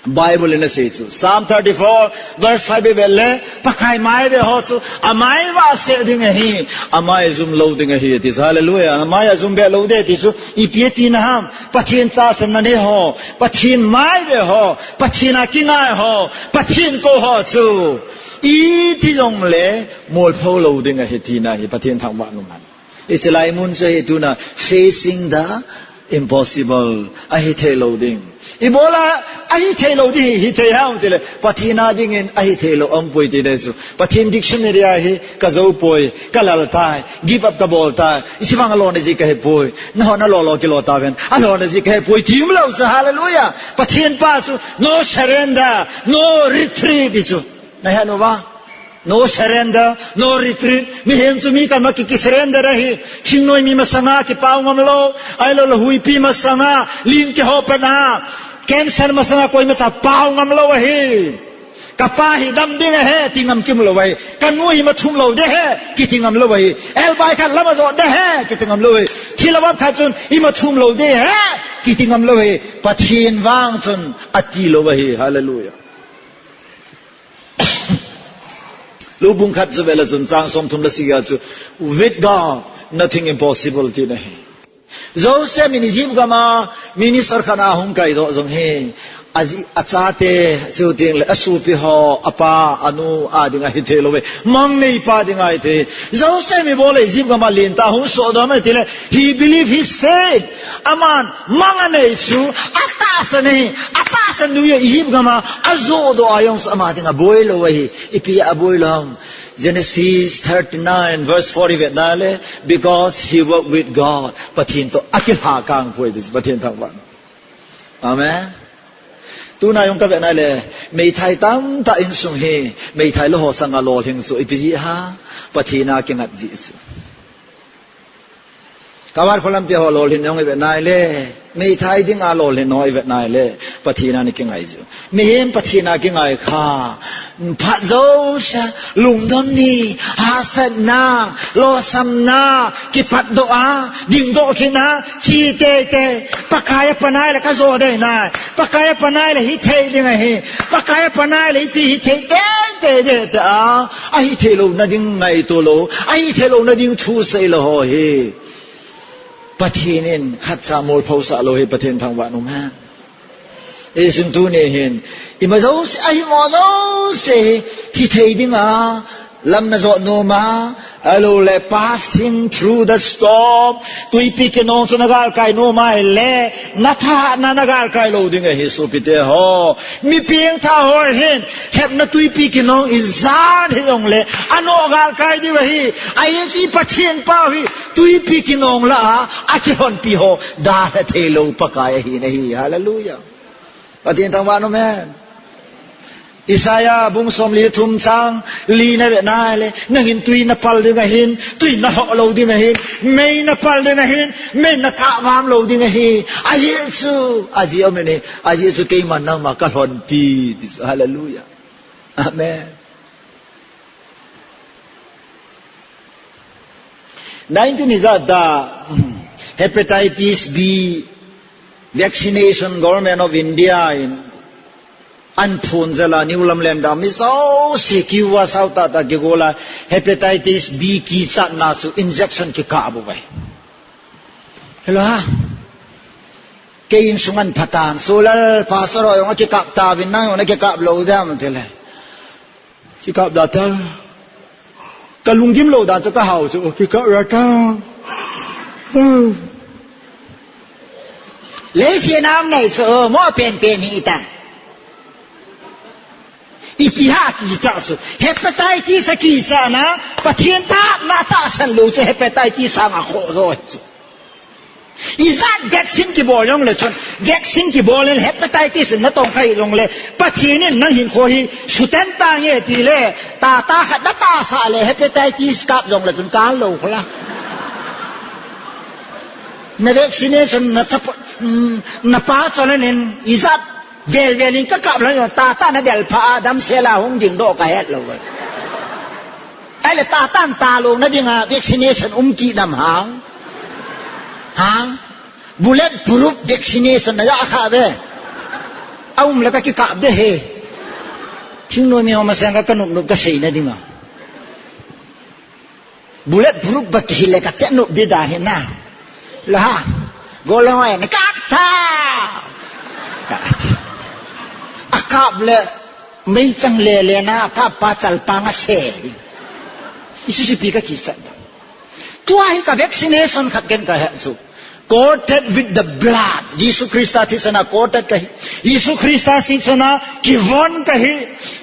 Bible in asei chu. Psalm thirty-four verse five ivet le, Pakai mai ve ho chu, amai vah seh ding ahi, amai jum lou ding ahi, ti chu. Hallelujah. Amai ajum be lou ding ti chu, ipi tina ham, Pathen tahsan na nei ho, Pathen mai ve ho, Pathen a kingai ho, Pathen kou ho chu. Iti jongle, molpho lou ding ahi tina hi, Pathen thangvah nom hen. Hiche lai mun chu hi tuna facing the impossible, ahithei lou ding. Ibola ahithei lou ding hi, hithei ham tile, Pathen a dingin ahithei lou umpoi ti ding chu. Pathen dictionary a hi kajou poi, kalal tai, give up kabol tai. Hiche vang alona jeh kahepoi. Nahon alolo kilo taven. Alona jeh kahepoi. Ti umlou chu, hallelujah. Pathen pa chu no surrender, no retreat ti chu. Nahet uva? No surrender, no retreat. Mihem chu mi kama ki, ki surrender ahi. Thingnoi mi masanga kipao ngam lou. Ahilou le huipi masanga, lim kiho patna, cancer masanga koimacha pao ngam lou ahi. Kapa hi dam ding ahi, ti ngam kimlou ahi. Kanu hi mathum lou ding ahi, kiti ngam lou ahi. Elbai khat lama jot ding ahi, kiti ngam lou ahi. Thilha vop khat chun imathum lou ding ahi, kiti ngam lou ahi. Pathen vang chun ati lou ahi. Hallelujah. Lubung khat chu vele chun chang somthum le sagi a chu, "With God, nothing impossible," ti nahi. Joseph in Egypt gam a minister khat a hung kaidoh jong hi, aji, achate, chuteng le asopi ho, apa, anu, a ding ahithei lou ve. Mang neipa ding ahithei. Joseph in ibola Egypt gam a lentah hung sohdoh mai tile, he believe his faith. Aman, mang anei chu, atahsan ahi, atahsan dungjuiya Egypt gam a, ajohdoh a jong chu ama dinga boi lou ahi, ipi a boi lou ham. Genesis thirty-nine verse four ivet na le, because he walked with God. Pathen toh akilha kang poi ti chu Pathen thangvah. Amen. Tuna jong kavet na le, meithai tamtah insung hi, meithai lou ho sanga lolhing chu ipi jeh ham, Pathen a kingai jeh chu. Kavar kholam te ho lolhin jong ivet na le, meithai dinga lolhin ho ivet na le, Pathen a ana kingai chu. Mihem Pathen a kingai kha, phat jouse, lungdon ni, hahsatna, lolhinna, kipatdoh a, dingdoh kit a, che teitei, Pakai a pan a le kajo ding ahi. Pakai a pan a le hithei ding ahi. Pakai a pan a le hiche hithei teitei ding ahi tia, ahithei louna ding ngaito lou, ahithei louna ding thu sei lou ho hi, Pathen in khatcha molphosah lou hi Pathen thangvah nom hen. Hichun tuni hin, ima jouse, ahimo jouse hi, hithei dinga, lam najot nom a, ahilou le passing through the storm. Twipi kinong chu nagalkai nom a ahile, nathahatna nagalkai lou ding ahi sopi teho. Mi pengthah ho hin, hepna twipi kinong ijat hijong le, anoh galkai diu ahi. Ahi chu Pathen pau hi, twipi kinong lah a, akilhonpi ho, dalha thei lou Pakai ahi nahi. Hallelujah. Pathen thangvah nom hen. Isaiah bung somli thum chang li na vet na le, nangin tui napal ding ahin, tui nalhoh lou ding ahin, mei napal ding ahin, mei natahvam lou ding ahi. Ajeh chu, ajeh aum in, ajeh chu keiman nangma kalhonpi, ti chu, hallelujah. Amen. Nineteen ijat da, hepatitis B vaccination Government of India in ahin phon jel a New Lamlenda mi jouse kiu a sao tah tah kigol a hepatitis B kichatna chu injection kikap uve. Hello ha. Kei insung ahin phatan, Solal pastor ho jong akikap tauvin, nang jong nakikap lou dem tile. Kikap da ta. Kalunggim lou dan chu kahao chu, kikap da ta. Leiset a um nei chu, mo penpen hita. Ipi ham kicha chu. Hepatitis a kichatna, Pathen tahsan lou chu hepatitis sanga khoh jo chu. Ijat vaccine kibol jongle chun, vaccine kibol in hepatitis natong kha hijongle, Pathen in nang hinkho hi sutah tange tile, tata khat natahsan le hepatitis kap jongle chun kal lou khola. Na vaccination na chapa, mm, napa chon in ijat Vel vel in ka kap lou, tata na del pha a damsel a hung ding doh ka het lou. Ahile tata talou na dinga vaccination um kit nam hang. Hang. Bullet proof vaccination na ja kha ve. A um le ka kikap de he. Thingnoi mi ho masang ka ka nup nup ka sei na dinga. Bullet proof ba kihile ka tenu di dan hi na. La ha. Go le hoi ni kap tha. A kap le meichang le le na kap pa chal pa nga se. Isu si pi ka kisat. Tua hi ka vaccination khat ken ka he chu. Coated with the blood. Jesu Christa thisana coated kahi. Jesu Christa thisana kivon kahi.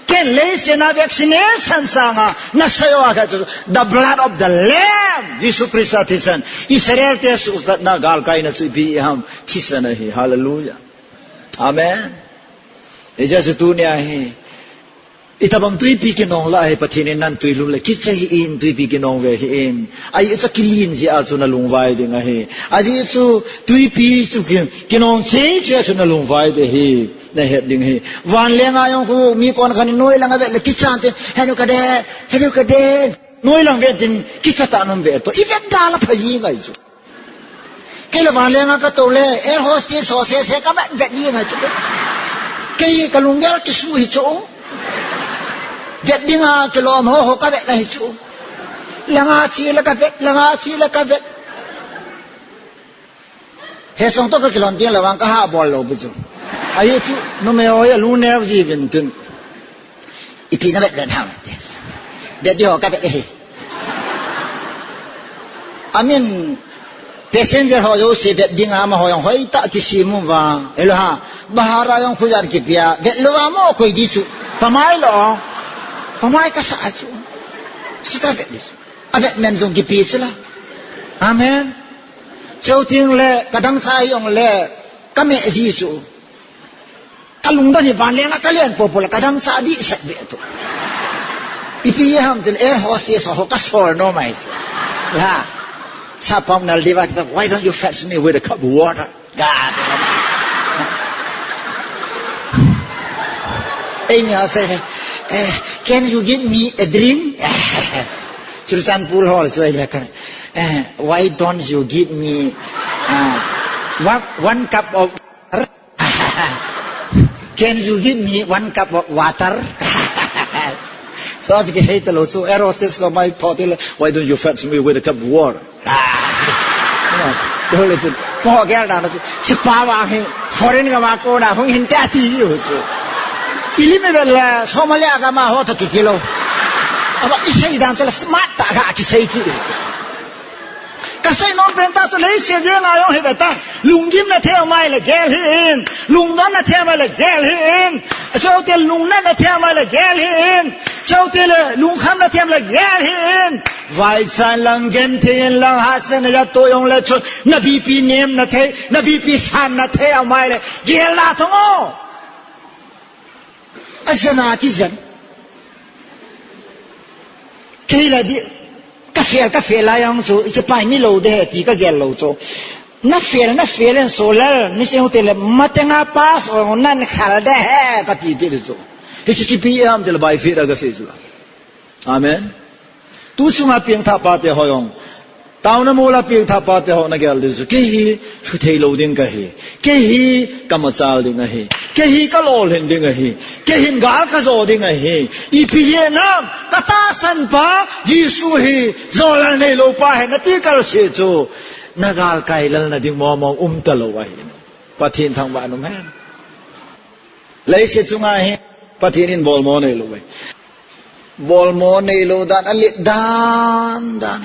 Ken leisena vaccination sanga na sayo a khat chu. The blood of the Lamb. Jesu Christa thisan. Israel te suhsatna galkaina chu ipi ham thisana hi. Hallelujah. Amen. Ija chu tunia hi. Itabang tuipi kinong la ahi Pathen in nan tui lum le kicha hi in tuipi kinong ve hi in. Ahi chu kilin ji a chu na lungvai ding ahi. Ahi chu tuipi chu ki, kinong che che chu na lungvai de hi. Na het ding hi. Van le nga yong khu mi kon khan noi langa ve le kicha te. Henu ka de, henu ka de. Noi lang ve tin kicha ta nom ve to. I vet da la phaji ngai chu. Kei le van lenga ka to le, air hostess ho sese ka vet vet ni ngai chu. Kei ka lunggel kisu hi chu. Vet dinga kilom ho ho ka vet na hi chu. Langa chi le ka vet, langa chi le ka vet. He song to ka kilon tin le vang ka ha bol lou bu chu. Ahi chu, numei ho ya lu neo ji vin tin. Ipi na vet vet hang. Vet di ho ka vet hi. Amin, passenger ho jouse vet dinga amaho jong hoitah kisimu va. Elo ha. Bahara jong khujat kipia. Vet lou a mo koi di chu. Pamai lo. Pamai ka sa chu. Si ka vet di chu. A vet men jong kipi chu la. Amen. Cheu ting le, ka dang cha hi jong le, ka me ji chu. Ka lungdon hi van lenga ka len popo la ka dang cha di sat be to. Ipi ham tin air hostess ho ka sol nom ai. La. Sa pam nal di va, "Why don't you fetch me with a cup of water?" God. Ei mi ho say, eh, "Can you give me a drink?" Churachandpur ho so ai le ka, eh, "Why don't you give me, uh, one, one cup of Can you give me one cup of water?" So as kisei ta lou chu, air hostess lo mai tho ti le, "Why don't you fetch me with a cup of water?" Ko le chu, ko gel da chu, si pa wa hi, foreign ka ma ko na, hung hin ta ti yu chu. Ili me bel, Somalia ka ma ho to ki kilo. Aba isei dan chu la smart ta ka kisei ki chu. Ka sei nom pen ta chu leiset jenga jong hi ve ta. Lunggim na thei mai le gel hih in. Lungdon na thei mai le gel hih in. Cheu te lungna na thei mai le gel hih in. Cheu te le lungkham na thei mai le gel hih in. Vaichan lang genthei in lang hahsatna ja to jong le chun. Na B P nem na thei, na B P san na thei mai le gel na thong o. Ajana kijan. Kei la di, ka fail, ka fail lai ang chu, ichi pai mi lo de he ti ka gel lou chu. Na fail, na fail en so lal, mi se hu te le, ma te nga pass o nan khal de he, ka ti ti chu. Hichi chi pi am te le by faith a ka sei chu la. Amen. Tu chunga piangthah pate ho jong. Taona mola piangthah pate ho na gel ding chu. Kei hi lhuthei lou ding ka hi. Kei hi ka machal ding ahi. Kei hi ka lolhin ding ahi. Kei hin gal ka jo ding ahi. Ipi hi nam ka tahsan pa Jesu hi jolal neilou pa hi na ti kal se chu. Na galkai lal na ding momong um talou ahi. Pathen thangvah in um hen. Leiset chunga hi Pathen in bolmo neilou ve. Bolmo neilou dan, alet dan dan.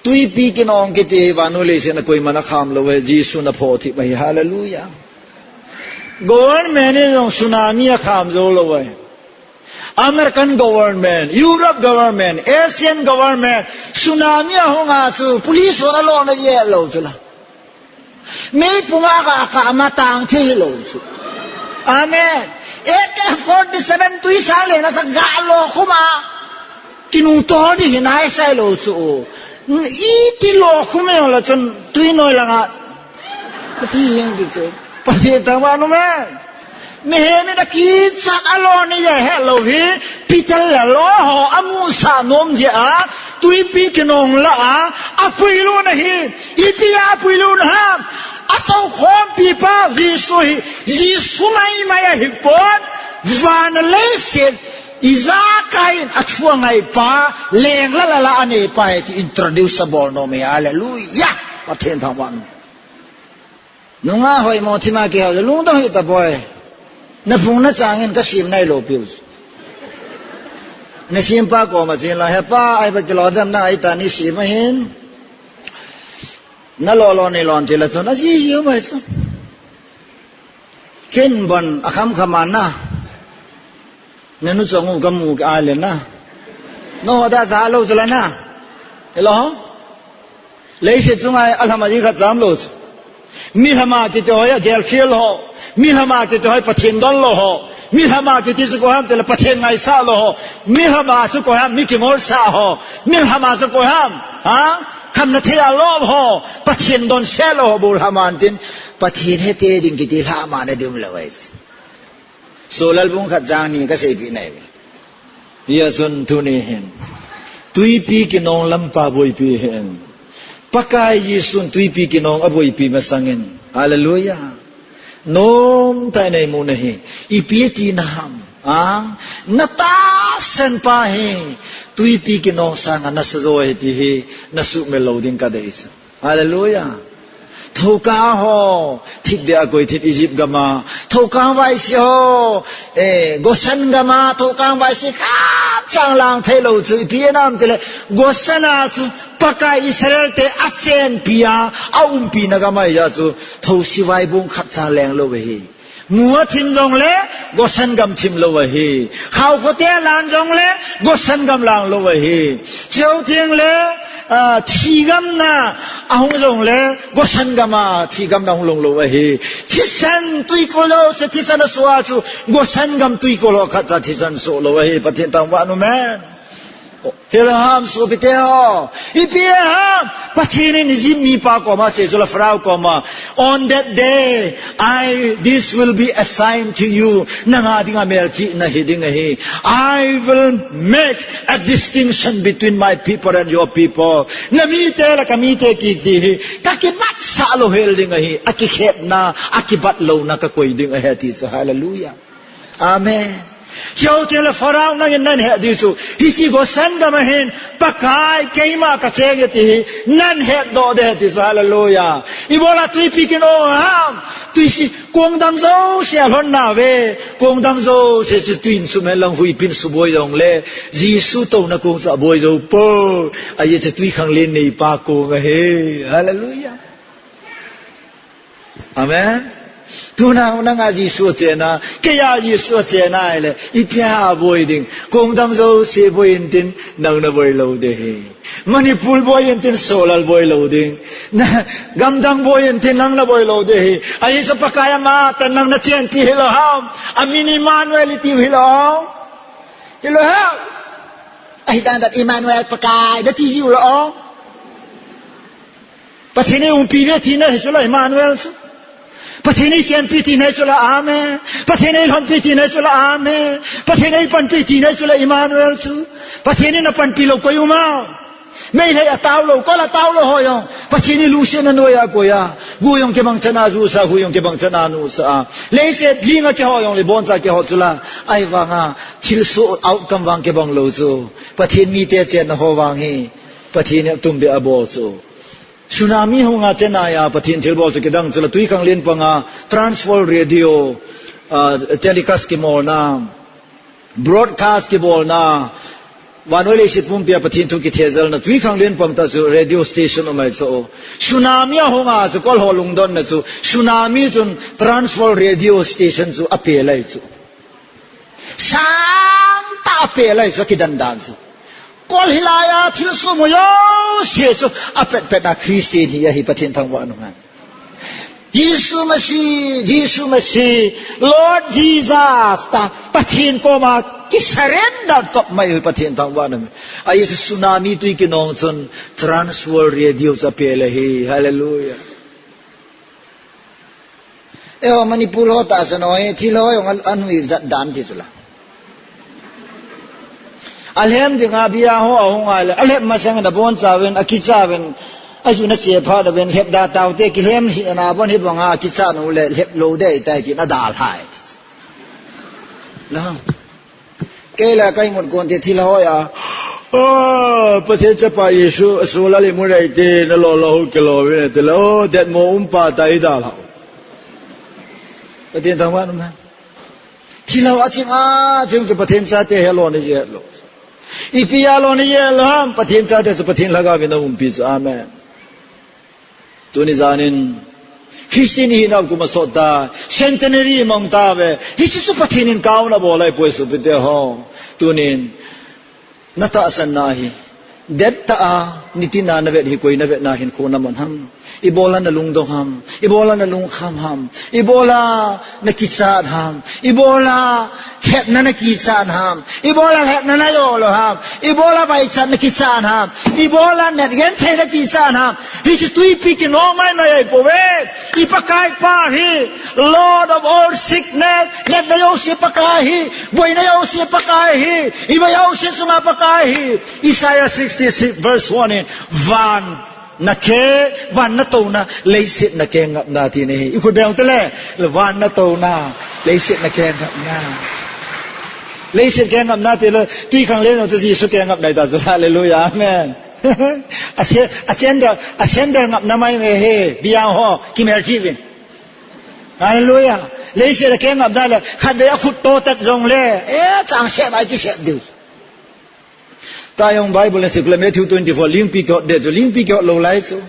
Tuipi kinong kiti hi vannoi leiset a koiman akham lou ve, Jesu na phoh thip ahi, hallelujah. Government in jong tsunami akham jou lou ve. American government, Europe government, Asian government, tsunami ahung a chu police hon alona jeh lou chu la. Meipum a ka, ka ama tang thei lou chu. Amen. A K forty-seven tui sang le na sa ga lo khum a. Kinu to di hi nai sai lou chu. Iti lo khum e la chun tui noi langa. Ti hing di chu. Pathen thangvah in umhen. Mihem in akichat a lon nei ahet lou hi, Peter le loi ho amusah nom jeh a, tuipi kinong lah a, apui lhun ahi. Ipi a apui lhun ham? Atoukhompi pa Jesu hi, Jesu maimai ahipon, van leiset ijakai in athu angai pa, leng la la la anei pa ahi ti introduce abol nom e. Hallelujah. Pathen thangvah in. Nungah hoimo thima kihou, lungdong hih ta boi. Na phung na chang in ka sim nailou piu. Na sim pa koma chen la, he pa, ahi ba kilou dem na, ahi ta ni sim ahin. Na lolo ni lon ti la chun, aji ji mai chun. Ken bon, akham kham a na. Nanu chong u kamu ka le na. No da ja lou chu la na. Hello? Leiset chunga a lhama ding khat jam lou chu. Mi lhama kiti ho hi agelkhel ho. Mi lhama kiti ho hi Pathen don lou ho. Mi lhama kiti chu koi ham tile Pathen ngaisah lou ho. Mi lhama chu koi ham, mi kingolsah ho. Mi lhama chu koi ham. Ha? Khamna thei a lou ho. Pathen don se lou ho bou lhama antin. Pathen hete ding kiti lhama na ding lou ai. Solal bung khat chang ni ka seipeh nai ve. Hia chun tuni hin. Tuipi kinong lampa boipi hin. Pakai Jesun tuipi kinong aboipi masangin. Hallelujah. Nomtah in eimu nahi. Ipi tina ham. A, na tahsan pa hi. Tuipi kinong sanga nasa jo ahi ti hi. Na sumil lou ding ka dei chu. Hallelujah. Thoukang ho, thipbeh a koi thit Egypt gam a. Thoukang vaisi ho, eh, Goshen gam a, thoukang vaisi khat chang lang thei lou chu, ipi ham tile, Goshen a chu, Pakai Israel te achenpi a, aumpina gam ahi a chu, thousi vaibung khat chang leng lou ahi. Mu athim jongle, Goshen gam thim lou ahi. Khao khote alan jongle, Goshen gam lang lou ahi. Cheu teng le, ah, thi gam na ahung jongle, Goshen gam a thi gam na hung long lou ahi. Thisan twikol lou se thisan asoh a chu, Goshen gam twikol ho khat cha thisan soh lou ahi. Pathen thangvah in umhen. Hilou ham sopite ho. Ipi ham. Pathen in Egypt mipa koma asei chu la Pharaoh koma. On that day, I, this will be a sign to you. Nanga dinga melchihna hi ding ahi. I will make a distinction between my people and your people. Na mite le ka mite kiti hi. Ka kibatsah lou hel ding ahi. Akikhetna, akibat louna ka koi ding ahi ati chu. Hallelujah. Amen. Cheu teng le Pharaoh nangin nahet ding chu. Hiche Goshen gam a hin Pakai keima ka cheng e ti hi nahet doh ding ti chu, hallelujah. Ibola tuipi kinong ham. Tuisi kong dang jouse alhon nauve. Kong dang jouse chu tuin sumhen lang huipin suboi jongle. Jesu touna kong chu aboi jou poi. Ajeh chu twikhanglen neipa kong ahi. Hallelujah. Amen. Tuna nanga Jesu achen a, keiya Jesu achen a ahile, ipi a boi ding. Kong dang jouse boi intin, nang naboi lou ding ahi. Manipur boi intin, Solal boi lou ding. Na, gamdang boi intin, nang naboi lou ding ahi. Ajeh chu Pakai amatah nang nachenpi hilou ham. Amin Emmanuel itiu hilou. Hilou ham. Ahi dan dan Emmanuel Pakai, nati jiu lou. Pathen in umpi ve tina hi chu la Emmanuel chu. Pathen in chenpi tina hi chu la, amen. Pathen in lhonpi tina hi chu la, amen. Pathen in panpi tina hi chu la Emmanuel chu. Pathen in apanpi lou koi um a. Meilhei atao lou, kol atao lou ho jong. Pathen in lungsetna anoiya akoi a. Gu jong kibang chan a jusa, hu jong kibang chan a nusa a. Leiset ling a kiho jongle, boncha kiho chu la. Ahivanga, thilsoh outcome vang kibang lou chu. Pathen mite chenna ho vang hi. Pathen in atumbeh abol chu. Tsunami hunga Chennai a Pathen thilbol chu kidang chu la twikhanglen panga Trans World Radio, ah, telecast kimolna, broadcast kibolna, vannoi leiset pumpia Pathen thu kithejalna twikhanglen pang tah chu radio station um ahi chu. Tsunami ahunga chu kol ho lungdonna chu, tsunami chun Trans World Radio Station chu apel ahi chu. Sangtah apel ahi chu, akidan dan chu. Kol hilai a thilsoh mu jouse chu apet pet a Christian hi ahi, Pathen thangvah in umhen. Jesu Masi, Jesu Masi, Lord Jesus, tia Pathen koma kisurrender top mai hi Pathen thangvah in umhen. Ajeh chu tsunami twi kinong chun Trans World Radio chu apel ahi. Hallelujah. Eiho Manipur ho tahsan ho hi, thil ho jong a, anui jat dan ti chu la. Alhem dinga bia ho ahung a le, alhem masang in abonchauvin, akichauvin, ajun ache phat uvin, lhep da taute, kilhem hi ana bon hi banga, akicha nu le, lhep lou dei tai tin adalhai. La. Kei la ka imut kon te thil hoi a. Ah, Pathen chapa Jesu, asola le mu rei te, na lo lo hu ke lo ve te lo, det mo um pa ta i da la. Pathen thangvah in um hen. Thil ho a ching a, ching chu Pathen chate hi lo ni je lo. Ipi a lo ni je lo ham, Pathen chate chu Pathen lhagao vin a umpi chu. Amen. Tuni janin, Christian ihina kum asot ta, centenary mang tave, hichu chu Pathen in kauna bol ahi poi sopite ho. Tunin, na tahsanna hi, det tah a, nitina na vet hi koi na vetna hinkho na man ham. Ibola na lungdong ham, ibola na lungkham ham, ibola na kichat ham, ibola lhepna na kichat ham, ibola lhepna na jolo ham, ibola vaichat na kichat ham, ibola netgenthei na kichat ham. Hichu tuipi kinom mai mai ahi poi ve. I Pakai pa hi, Lord of all sickness, lhepna jouse Pakai hi, boina jouse Pakai hi, ima jouse chunga Pakai hi. Isaiah sixty-six verse one in, van na khe, van na touna, leiset na kengapna ti ahi. I khut beng u te le, van na touna, leiset na kengapna. Leiset kengapna ti le, tui khang le no chu Jesu kengapna ta chu, hallelujah, amen. A se, a sender, a sender ngapna mai me he, biang ho, kimel jivin. Hallelujah. Leiset a kengapna le, khatvei a khut to tat jong le, eh, chang se mai kisep diu. Tua jong Bible in secular Matthew twenty-four, lingpi kihot de chu, lingpi kihot lou lai chu.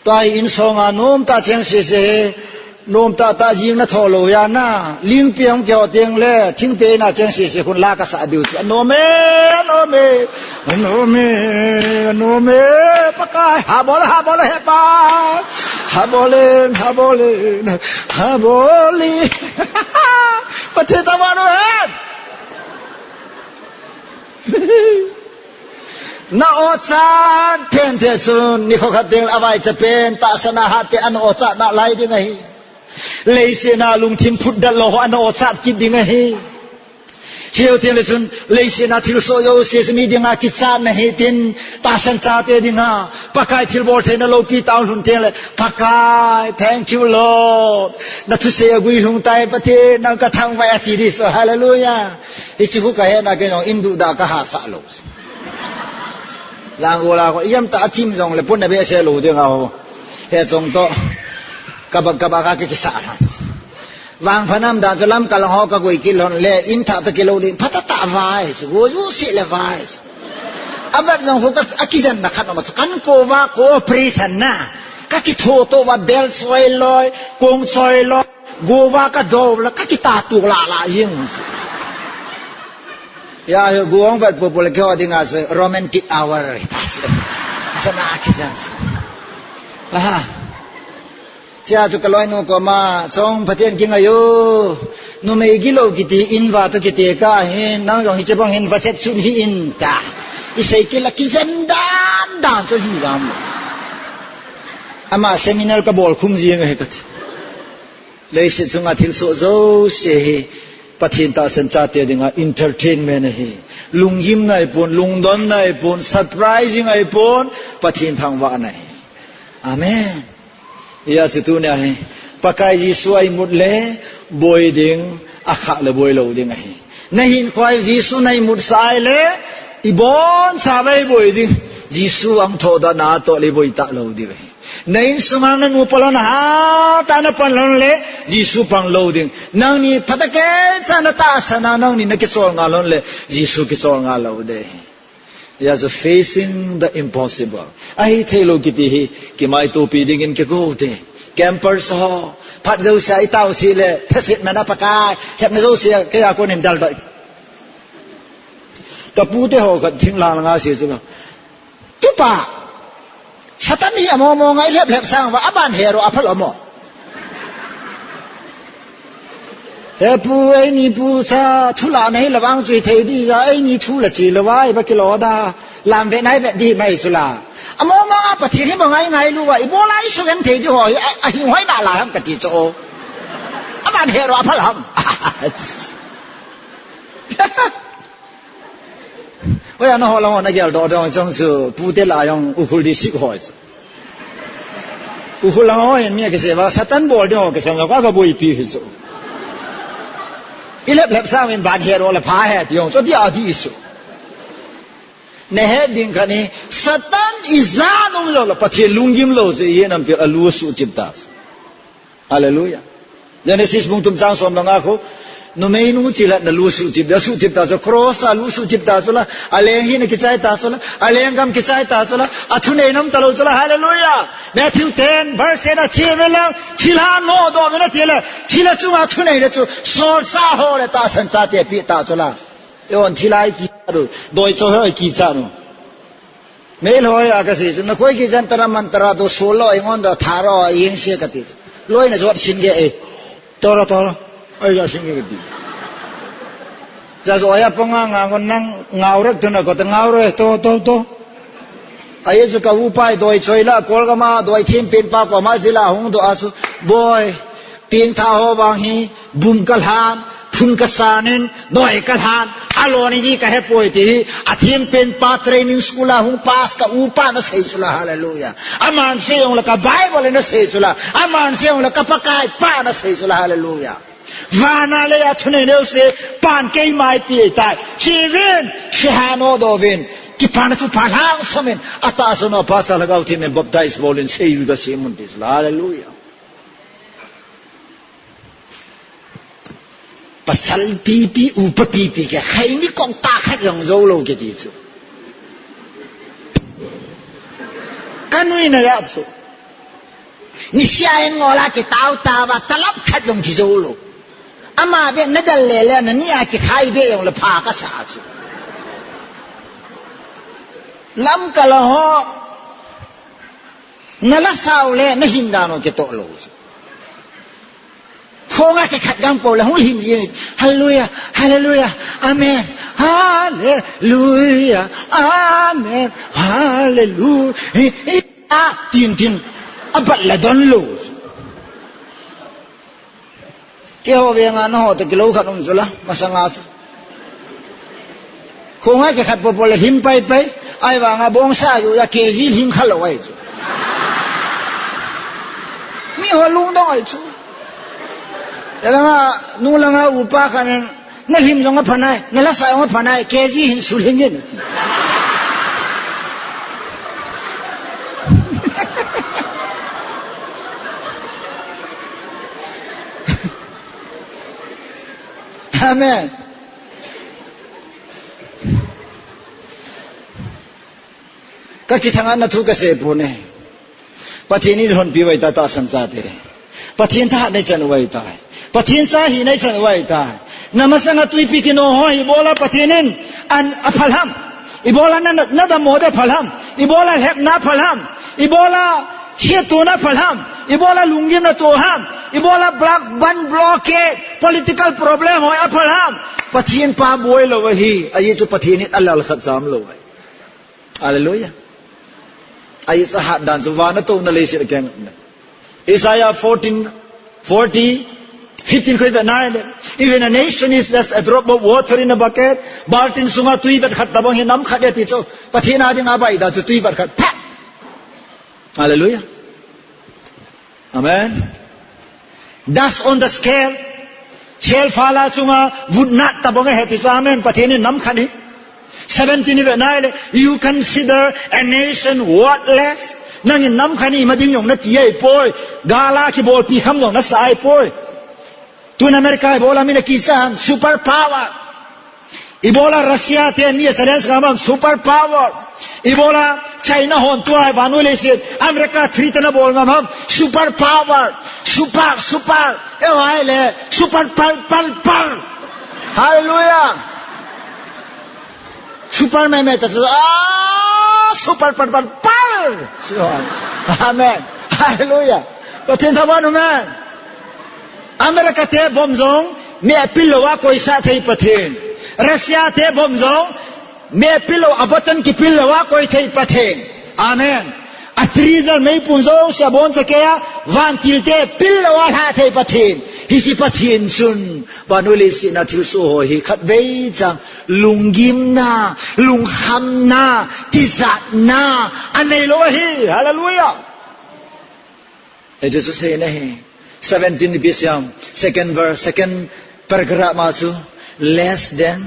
Tua hi insung a nomtah cheng sese hi, nomtah tah jing na tho lou ya na, lingpi hung kihot teng le, thingpi na cheng sese khun la kasah diu chu. Anom e, anom e, anom e, anom e, Pakai, habol, habol, he pa. Habol e, habol e, habol e. Pathen thangvah in um hen. Na ochat pen te chun, nikho khat ding avaicha pen, tahsan a hat te ana ochat nalai ding ahi. Leiset a lungthim phutdet lou ho ana ochat kit ding ahi. Cheu teng le chun, leiset a thilsoh jouse mi dinga kichatna ahi tin, tahsan chate dinga, Pakai thilbol theina loupi tah lhun teng le, Pakai, thank you Lord. Na thusei a guilhung tai Pathen, nang kathangvah e ati di chu, hallelujah. Hichu khu kahe na kei jong in duhdah kahasah lou. Lang u la ko, iam ta achim jong le pun na behseh lou ding aho. He chong to. Kaba, kaba ka ke kisa la. Vangpha nam dan chu lamkal ho ka gui kit lhon le, in thah to kilou ding, phatah tah vai, chu go ju si le vai. Abat jong khu ka, akijen na khat ma chu kan ko va ko operation na. Ka kitho to va bel soi loi, kong soi loi. Go va ka do la, ka kita tu la la jing. Ya, go ang vet po po le kyo ding a se romantic hour. Sa na ki san. Aha. Chia chu ka loinu koma, chong Pathen kingai o. Numei gilou kiti in va to kiti ka hin, nang jong hiche bang hin va chet sun hi in ta. I sei kila kijen dan dan chu hi jam. Ama seminar ka bol khum jing ahi kati. Leiset chunga thilsoh jouse hi Pathen tahsan chate dinga entertainment ahi. Lunggimna ahipon, lungdonna ahipon, surprising ahipon, Pathen thangvahna ahi. Amen. Hijeh chun tunia hi Pakai Jesu a imut le boi ding, akhah le boi lou ding ahi. Na hinkho a Jesu na imut sah le, ibon chavai boi ding. Jesu ang thohdoh na toh le boi talou ding ahi. Na insunga na nupa lhon a hatah a na pan lhon le, Jesu pang lou ding. Nangni phatah keicha na tahsan a, nangni na kichol ngal lhon le, Jesu kichol ngal lou ding. Hijeh chun facing the impossible. Ahithei lou kiti hi, kimaitopi dingin kigo te. Campers ho, phat jousea itao si le, thasetna na Pakai, lhepna jousea, keiya konin daldoh. Ka pute ho khat thinglang nga si chu la. Tupa, Satan hi amo mo ngai lhep lhep sang va aban hero aphal amo. He pu, eini pu cha thu la nei la vang chui thei di ja, eini thu la chi la vai ba kilo da, lam ve nai ve di mai sula. Among mong a Pathen hi bang a i ngailu a, ibola i sugenthei diu ho hi, a, a hing hoi nalai ham kati chu. Aman he ro a phal ham. Hoiya nangho lang ho nagel doh dong chong chu, pute la jong Ukhrul district ho chu. Ukhrul lang ho hin mi kisei uva, Satan bol ding ho kisei uva, ka, kaboipi hi chu. I lep lep sang in ban he ro le pha he ti jong chu, ti a di chu. Nahet ding khat hi, Satan ijat um jongle Pathen lunggim lou chu, ihet nam ti a lu suchip ta. Hallelujah. Genesis bung thum chang som le nga khu, numeinu chilhat na lu suchip, asuchip ta chu, cross a lu suchip ta chu la, aleng hina kichai ta chu la, aleng gam kichai ta chu la, athunei nam talou chu la, hallelujah. Matthew ten, verse eight a che ve lang, thilha nodoh uvin ati le, thilha chunga thunei le chu, solchah ho le tahsan chate pe ta chu la. Eihon thilha i kicha u, doi choi ho i kicha u. Meilhei ho a kasei chu, nakoi kicha, tara mantara do, solo, ingon do, tharo, ing se kati. Loi na jot sin ge e. Toro, toro. Oi, jot sin ge kati. Cha jo ya ponga nga ngon nang ngau rek tu na ko ta ngau re, to, to, to. Ahi chu ka upa doi choi la, Kolgam a doi thim pen pa koma jila hung doh a chu. Boi, pengtha ho vang hi, bum kalhan, phun kasan in, doi kalhan, aloni ji kahepoi ti hi, athim pen pa training school a hung pass ka upa nasei chu la, hallelujah. Aman sei jongle ka Bible nasei chu la, aman sei jongle ka Pakai pa nasei chu la, hallelujah. Vana leiya thunei neocha pan keima eipe tai. Chevin, thilha nodoh uvin. Kipana chu phalhang samin. Atahsan uva Pastor Lhagao Theng in baptize bol in seijuiya semun ti chu la. Hallelujah. Pasal pipi, upa pipi kikhen ni kong ta khat jong jou lou kiti chu. Ka nuina jat chu. Nisea in ngol a kitao tao va, talap khat jong kijou lou. Ama beh nadal lele, nani a kikhai beh jongle pha kasa chu. Lamkai ho, nala sao le, nahin dan ho kitoh lou chu. Khonga kikhat gang pou le, hung him jing. Hallelujah, hallelujah, amen, hallelujah, amen, hallelujah. A, tin, tin. Abat la don lou. Keiho venga naho toh kilou khat um chu la, masanga chu. Khonga kikhat popo le hlim pai pai, ahivanga bongsa ju ja K G hlim khalou ahi chu. Miho lungdong ahi chu. Hilanga, nung langa upa khat in, nalhim jong apha nai, nalasa jong apha nai, K G hin sulhing in. Amen. Ka kithang a na thu ka sei pon e. Pathen in lhonpi uva ahitai tahsan chate. Pathen thahat na ichan uva ahitai. Pathen cha hina ichan uva ahitai. Na masanga twipi kino ho hi ibola Pathen in an aphal ham. Ibola na, na, na dammo ding aphal ham. Ibola lhepna aphal ham. Ibola siatona aphal ham. Ibola lunggimna to ham. Ibola black ban blockade political problem ho aphal ham. Pathen pa boi lou ahi. Ajeh chu Pathen in alal khat cham lou ahi. Hallelujah. Ahi chu ahat dan chu vana touna leiset a keng. Isaiah fourteen, forty, fifteen khu i vet nai le. Even a nation is just a drop of water in a bucket. Baltin sunga tui vat khat tabang hi nam khat e ti chu. Pathen a dinga bai dan chu tui vat khat. Pha. Hallelujah. Amen. Dust on the scale. Scale phala chunga vutna tabang ahi ti chu, amen. Pathen in nam khat hi. Seventeen i vet nai le, you consider a nation worthless. Nangin nam khat hi ima ding jong nati ahipoi. Gal a kibolpi kham jong nasa ahipoi. Tun America ibola mi na kicha ham, super power. Ibola Russia te mi a challenge ngam ham, super power. Ibola China hon tua vannoi leiset America threaten abol ngam ham, super power. Super, super. Eiho le, super pal, pal, pal. Hallelujah. Super me me ta chu, ah, super pal, pal, pal. Amen. Hallelujah. Pathen thaban, amen. America te bomb jong, mi apil lou a koisah thei Pathen. Russia te bomb jong, mi apil lou a button kipil lou a koi thei Pathen. Amen. A three jal meipum jouse abonchan keiya, vantil te pil lou a lha thei Pathen. Hiche Pathen chun, vannoi leiset a thilsoh ho hi khatvei chang lunggimna, lungkhamna, tijatna, anei lou ahi. Hallelujah. Hichu chu seina ahi. Seventeen ipi seiyem, second verse, second paragraph ma chu, less than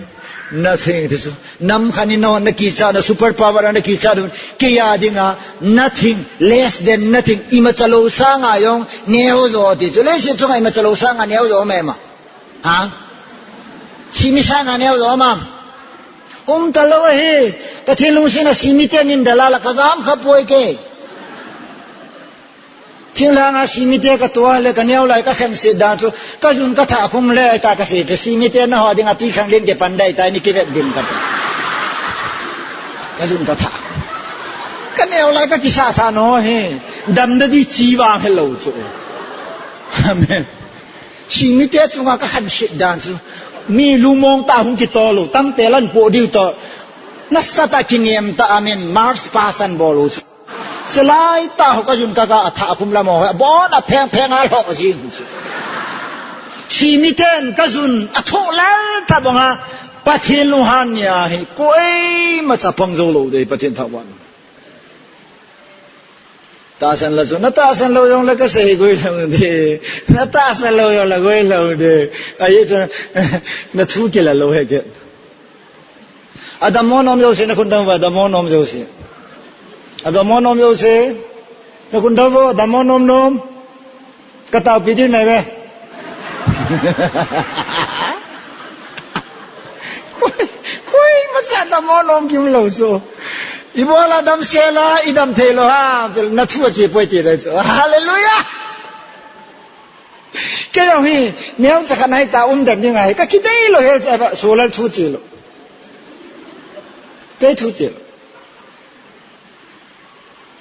nothing ti chu. Nam khat in nahon nakichat na, super power a nakichat un, keiya dinga nothing, less than nothing, imacha lou sanga jong neojo ti chu. Leiset chunga imacha lou sanga neojo um em? Ha? Simi sanga neojo um em? Umtalou ahi. Pathen lungset a simi te nin dalala kajam khapoi kei. Thinglhanga simi te katoh le kaneo lai kakhenset dan chu, kajun kathah khum le, ta kasei te, simi te naho dinga twikhanglen kipan ding ahitai, nei kivet uvin kati. Kajun kathah. Kaneo lai kakisasa nao hi. Damna di chi vang helou chu. Amen. Simi te chunga kakhenset dan chu. Mi lungmong tah hung kitoh lou, tangte lan po diu toh. Nasatah a kinem tah a min, Mars pasan bol u chu. Chulai tah ho kajun kaka athah khum lam ho, abon a pheng pheng a lhoh jing chu. Simi ten kajun athoh lal tah banga, Pathen lunghan nia hi, koima chapang jou lou ding, Pathen thangvah. Tahsan la chu, natahsan lou jongle kasei goi lou ding. Natahsan lou jongle goi lou ding. Ahi chu, nathu kila lou heke. Adammo nom jouse, nakhun dong uva, adammo nom jouse. Adammo nom jouse, nakhun dong uva, adammo nom nom. Kataopi diu nai ve. Koi, koima cha adammo nom kium lou chu. Ibola damsel a, idam thei lou ham, nathu ache poi ti ding chu. Hallelujah! Kei jong hi, neocha khat nahi ta um den ding ahi. Kakidei lou hel chu, ava, solar thu che lou. Kei thu che lou.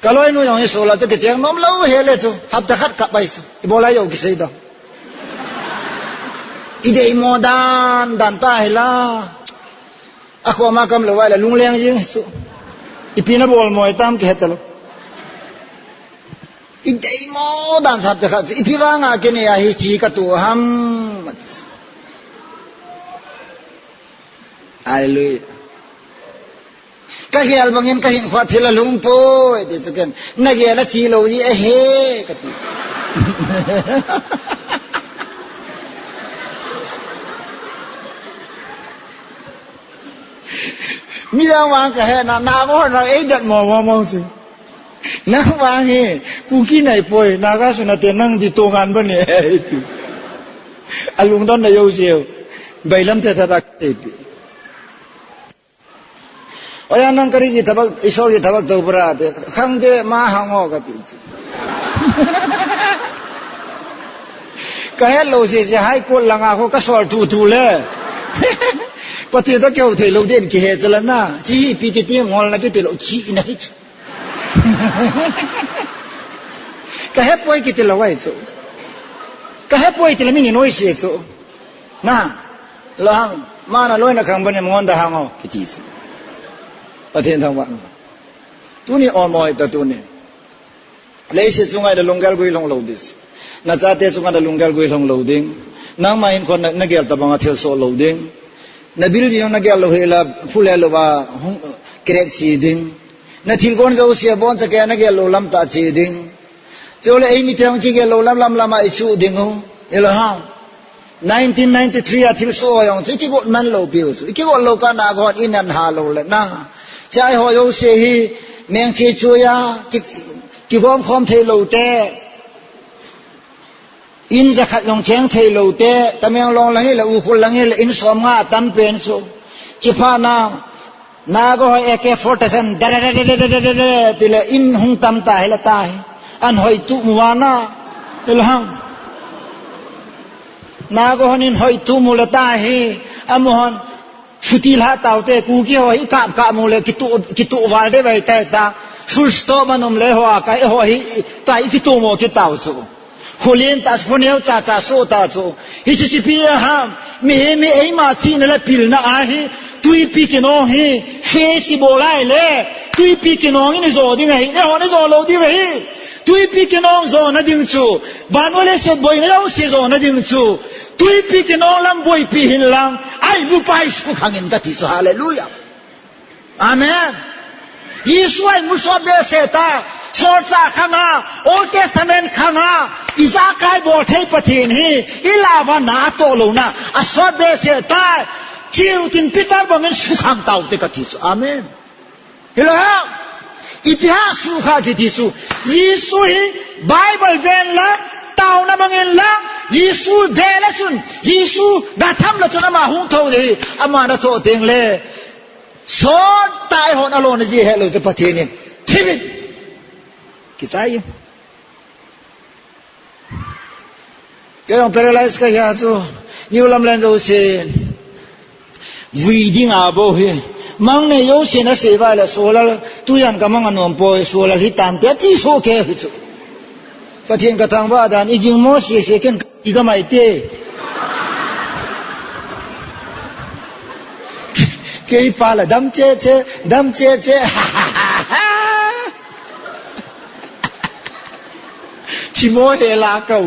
Kaloinu jong hi solar te kicheng nom lou hel e chu. Hapta khat kap ahi chu. Ibola jou kisei ding. Ideimo dan, dan ta hila. Akhoma kam lou vai la lungleng jing chu. Ipi nabol mo itam kihet talou. Ideimo dan sap te khat chu. Ipi vanga kei nei a hiche katoh ham. Hallelujah. Kagel bangin kahinkhoa thil alhung poi, ti chu ken. Nagel a chi lou ji ahi, kati. Midang vang kahe na, na mo na, ei dat mo mo mo si. Nang vang hi, Kuki nai poi, Naga sunate nang di tongan bani, ti. Alungdon na jouse u. Bailam te tata kati. Oya nang kari ki tabak, Isor ki tabak tau para te. Khang te ma hang o kati. Kahet lou sese High Court langa kho kasol tutu le. Pathen toh kihou thei lou den kihe chala na. Chi hi ipi ti ti ngol na kiti lou chi na hi. Kahe poi kiti lou ahi chu. Kahe poi ti le mi nei noise chu. Na, lahang, mana loina khang bani monda hang o, kiti si. Pathen thangvah. Tuni ol mo ta tuni. Leiset chunga nalunggel gui lhung lou ding. Nachate chunga nalunggel gui lhung lou ding. Nangma hinkho na, nagel tabanga thilsoh lou ding. Na building nagel lou hila, phule lou va, hung, crack chi ding. Nathilgon jouse abonchan keiya nagel lou lam tah chi ding. Chule eimi teng kigel lou lam lam lama ichu ding u. Ilo ham. Nineteen ninety-three a thilsoh jong chu ikigot man lou piu chu. Ikigot lou kana gon in an ha lou le na. Chai ho jouse hi mengche chuya ki, kigom khom thei lou te. In jakhat jong cheng thei lou te, Tamenglong lang hile, Ukhrul lang hile, in som nga atam pen chu. Chipha na, Naga ho A K forty-seven, da, da, da, tile in hung tam ta hile ta hi. An hoi tu mu vana, ilhang. Naga hon in hoi tu mu le ta hi, amu hon, Chuti lha tau te, Kuki ho hi kap kap mu le, kitu, kitu val de vai tai ta. Full stop man um le ho a, ka ho hi, ta i kitu mo ki tau chu. Khulen ta, khuneo cha cha so ta chu. Hi chi chi pi a ham, mi hi mi eima chi na le pil na a hi, tui pi ki no hi, fe si bo lai le, Tuipi kinong in ijo ding ahi, neihon ijo lou diu ahi. Tuipi kinong jona ding chu, van le leiset boina jouse jona ding chu, tuipi kinong lam boipi hen lang, a-imupa hi sukhang in kati chu, hallelujah. Amen. Jesu a-imu sot behseh tai, solchah khang a, Old Testament khang a, ijakai bol thei Pathen hi, ilah uva natoh louna asot behseh tai. Cheu tin Peter bang in sukhang taute kati chu. Amen. Hilou ham? Ipi ham sukha kiti chu, Jesu hi Bible ven lang, taona mang in lang, Jesu ve le chun, Jesu gatham le chun ama hung thou ding ahi, ama natoh teng le, sot tah a eihon alona ji helou chu Pathen in thip in kichai in. Kei jong paralyze kahi a chu, New Lamlen jousen vui ding abou hi. Mang nei jousen asei uva le, Solal, tujan kamang anom poi, Solal hitante, ati soh kei hi chu. Pathen kathangvah dan, iging mo sese ken kati kamai te. Kei pa la dam cheche, dam cheche. Thimo hela kau.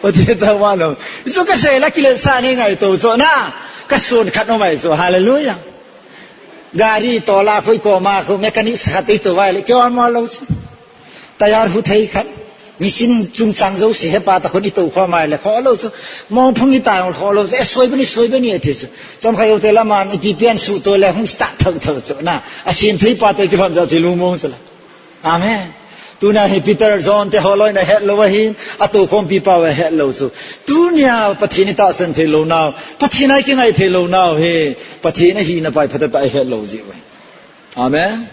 Pathen thangvah lou. Chu kasei la kiletsah nei ngaito chu na. Kasun khat no mai chu. Hallelujah. Gari tola khoi koma khu mechanic sa khat ito vai le. Keu an mo lou chu. Tayar hu thei khat. Machine chungchang jouse hepa ta khun ito kho mai le. Kho lou chu. Mong phung ita kho lou chu. E soi bani, soi bani e thi chu. Chomkhat joute laman ipi pian su to le hung start thou thou chu na. Asin thei pa to kilhon ja chi lu mong chu la. Amen. Tuna hi Peter, John te holoi na hetlou ahin, atou khompi pau ahetlou chu. Tunia Pathen itahsan thei lou nau, Pathen a ikingai thei lou nau hi, Pathen ahina pai phatah tah ahetlou jeh uve. Amen.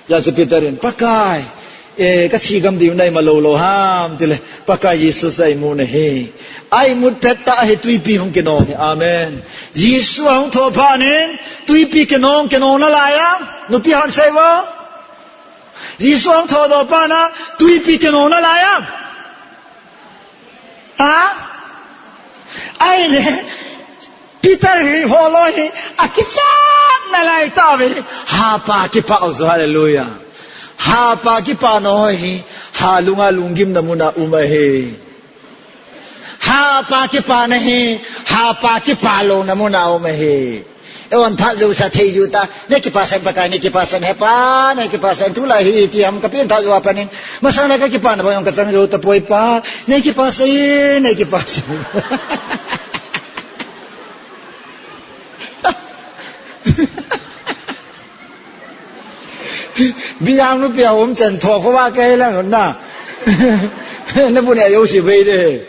Hijeh chun Peter in, Pakai, eh, kachi gam diu na ima lou lou ham, tile, Pakai Jesu chu a-imu na hi. A-imut pet tah a hi tuipi hung kinong hi. Amen. Jesu ahung thou phat in, tuipi kinong, kinong nalai a, nupi hon sei uvo. Jesu ahung thoudoh phat in, tuipi kinong nalai a. Ha? Ahile, Peter hi holoi hi, akichat nalai tauve. Hapa kipah u chu, hallelujah. Hapa kipana ho hi, ha lunga lunggimna muna um ahi. Hapa kipana hi, hapa kipalouna muna um ahi. Eihon phat jouse thei jou ta, nei kipah sah in Pakai, nei kipah sah in hepa, nei kipah sah in tulai hi iti ham kapen phat jou a pat in. Masang le kakipana bang jong kachang jou tapoi pa, nei kipah sah in, nei kipah sah in. Biang nu pia um chen tho kho va kei lang na. Na bu ne yo si bei de.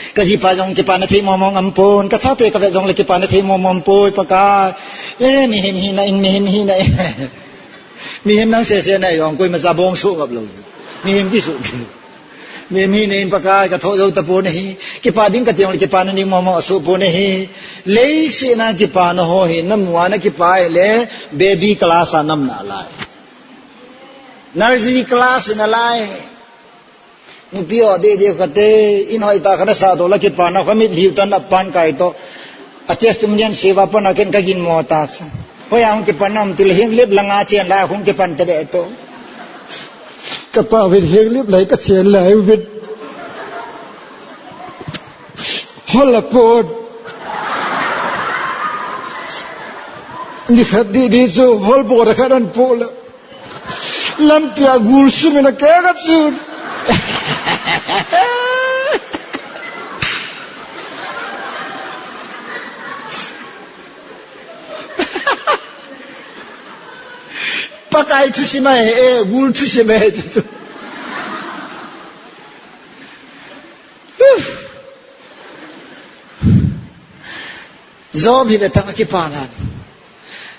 Kajipa jong kipana thei mong mong aum pon, kachate kavet jong le kipana thei mong mong aum poi Pakai. Eh, mihem hina in, mihem hina in. Mihem nang sese na jong koima cha bong suh ngap lou. Mihem kisuh. Mihem hina in Pakai katho jou tapon ahi. Kipa ding kati jong le kipana nei mong mong asuh pon ahi. Leiset a kipana ho hi, namu a nakipa ahile, baby class a nam nalai. Nursery class nalai. Nupi ho deh deh kate, in hoi tah khat nasah doh le kipana, kamitlhi u tan apan kai toh. A testimony an seiva pan a ken kaginmo ta sa. Hoiya hung kipan nam tile hing lip langa chen la hung kipan te be toh. Kapa uvin hing lip lai kachen lai uvin. Hol a pon. Nikhat didi chu hol pon a khat an pu le. Lampi a gul sum in akeng a chun. Pakai thusim ahi e, gul thusim ahi chu. Job hi vetang a kipa nan.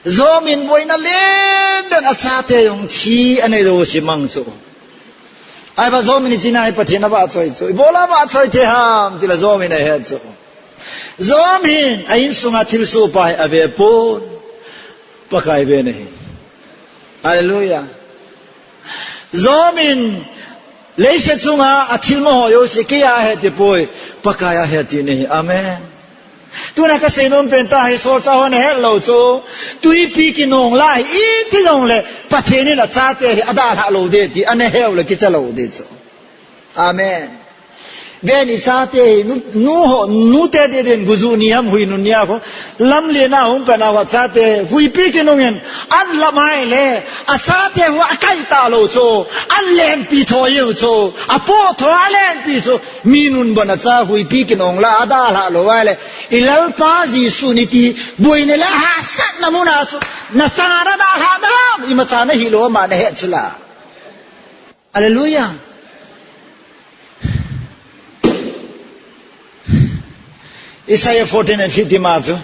Job in boina len den a chate jong thi anei lou si mang chu. Ahivang Job in hiche nia hi Pathen avahchoi chu. Ibola vahchoi thei ham tile Job in ahet chu. Job hin a insunga thilsoh pa hi ave pon. Pakai ven ahi. Hallelujah. Job in leiset chunga athilmo ho jouse kei a ahe ti poi. Pakai a ahe ti ahi. Amen. Tuna kasei nom pen tahi, solchah ho nahet lou chu. Tuipi kinong lai, iti jongle, Pathen in achate hi adalhah lou ding ti, ana heu le kicha lou ding chu. Amen. Ven ichate hi, nu, nu ho, nute ding ding guju ni ham huinun ni a ho. Lamlen a hung pen a ho chate, huipi kinong in, an lamai le, achate ho akai ta lou chu, an lenpi tho u chu, apo tho a lenpi chu, mi nun bon a cha huipi kinong la, adalhah lou a le, i Lalpa Jesu ni ti, boina le hahsatna mun a chu, nachan a dalhah dam, imacha nahi lou, ama nahet chu la. Hallelujah. Isaiah fourteen and fifty ma chu,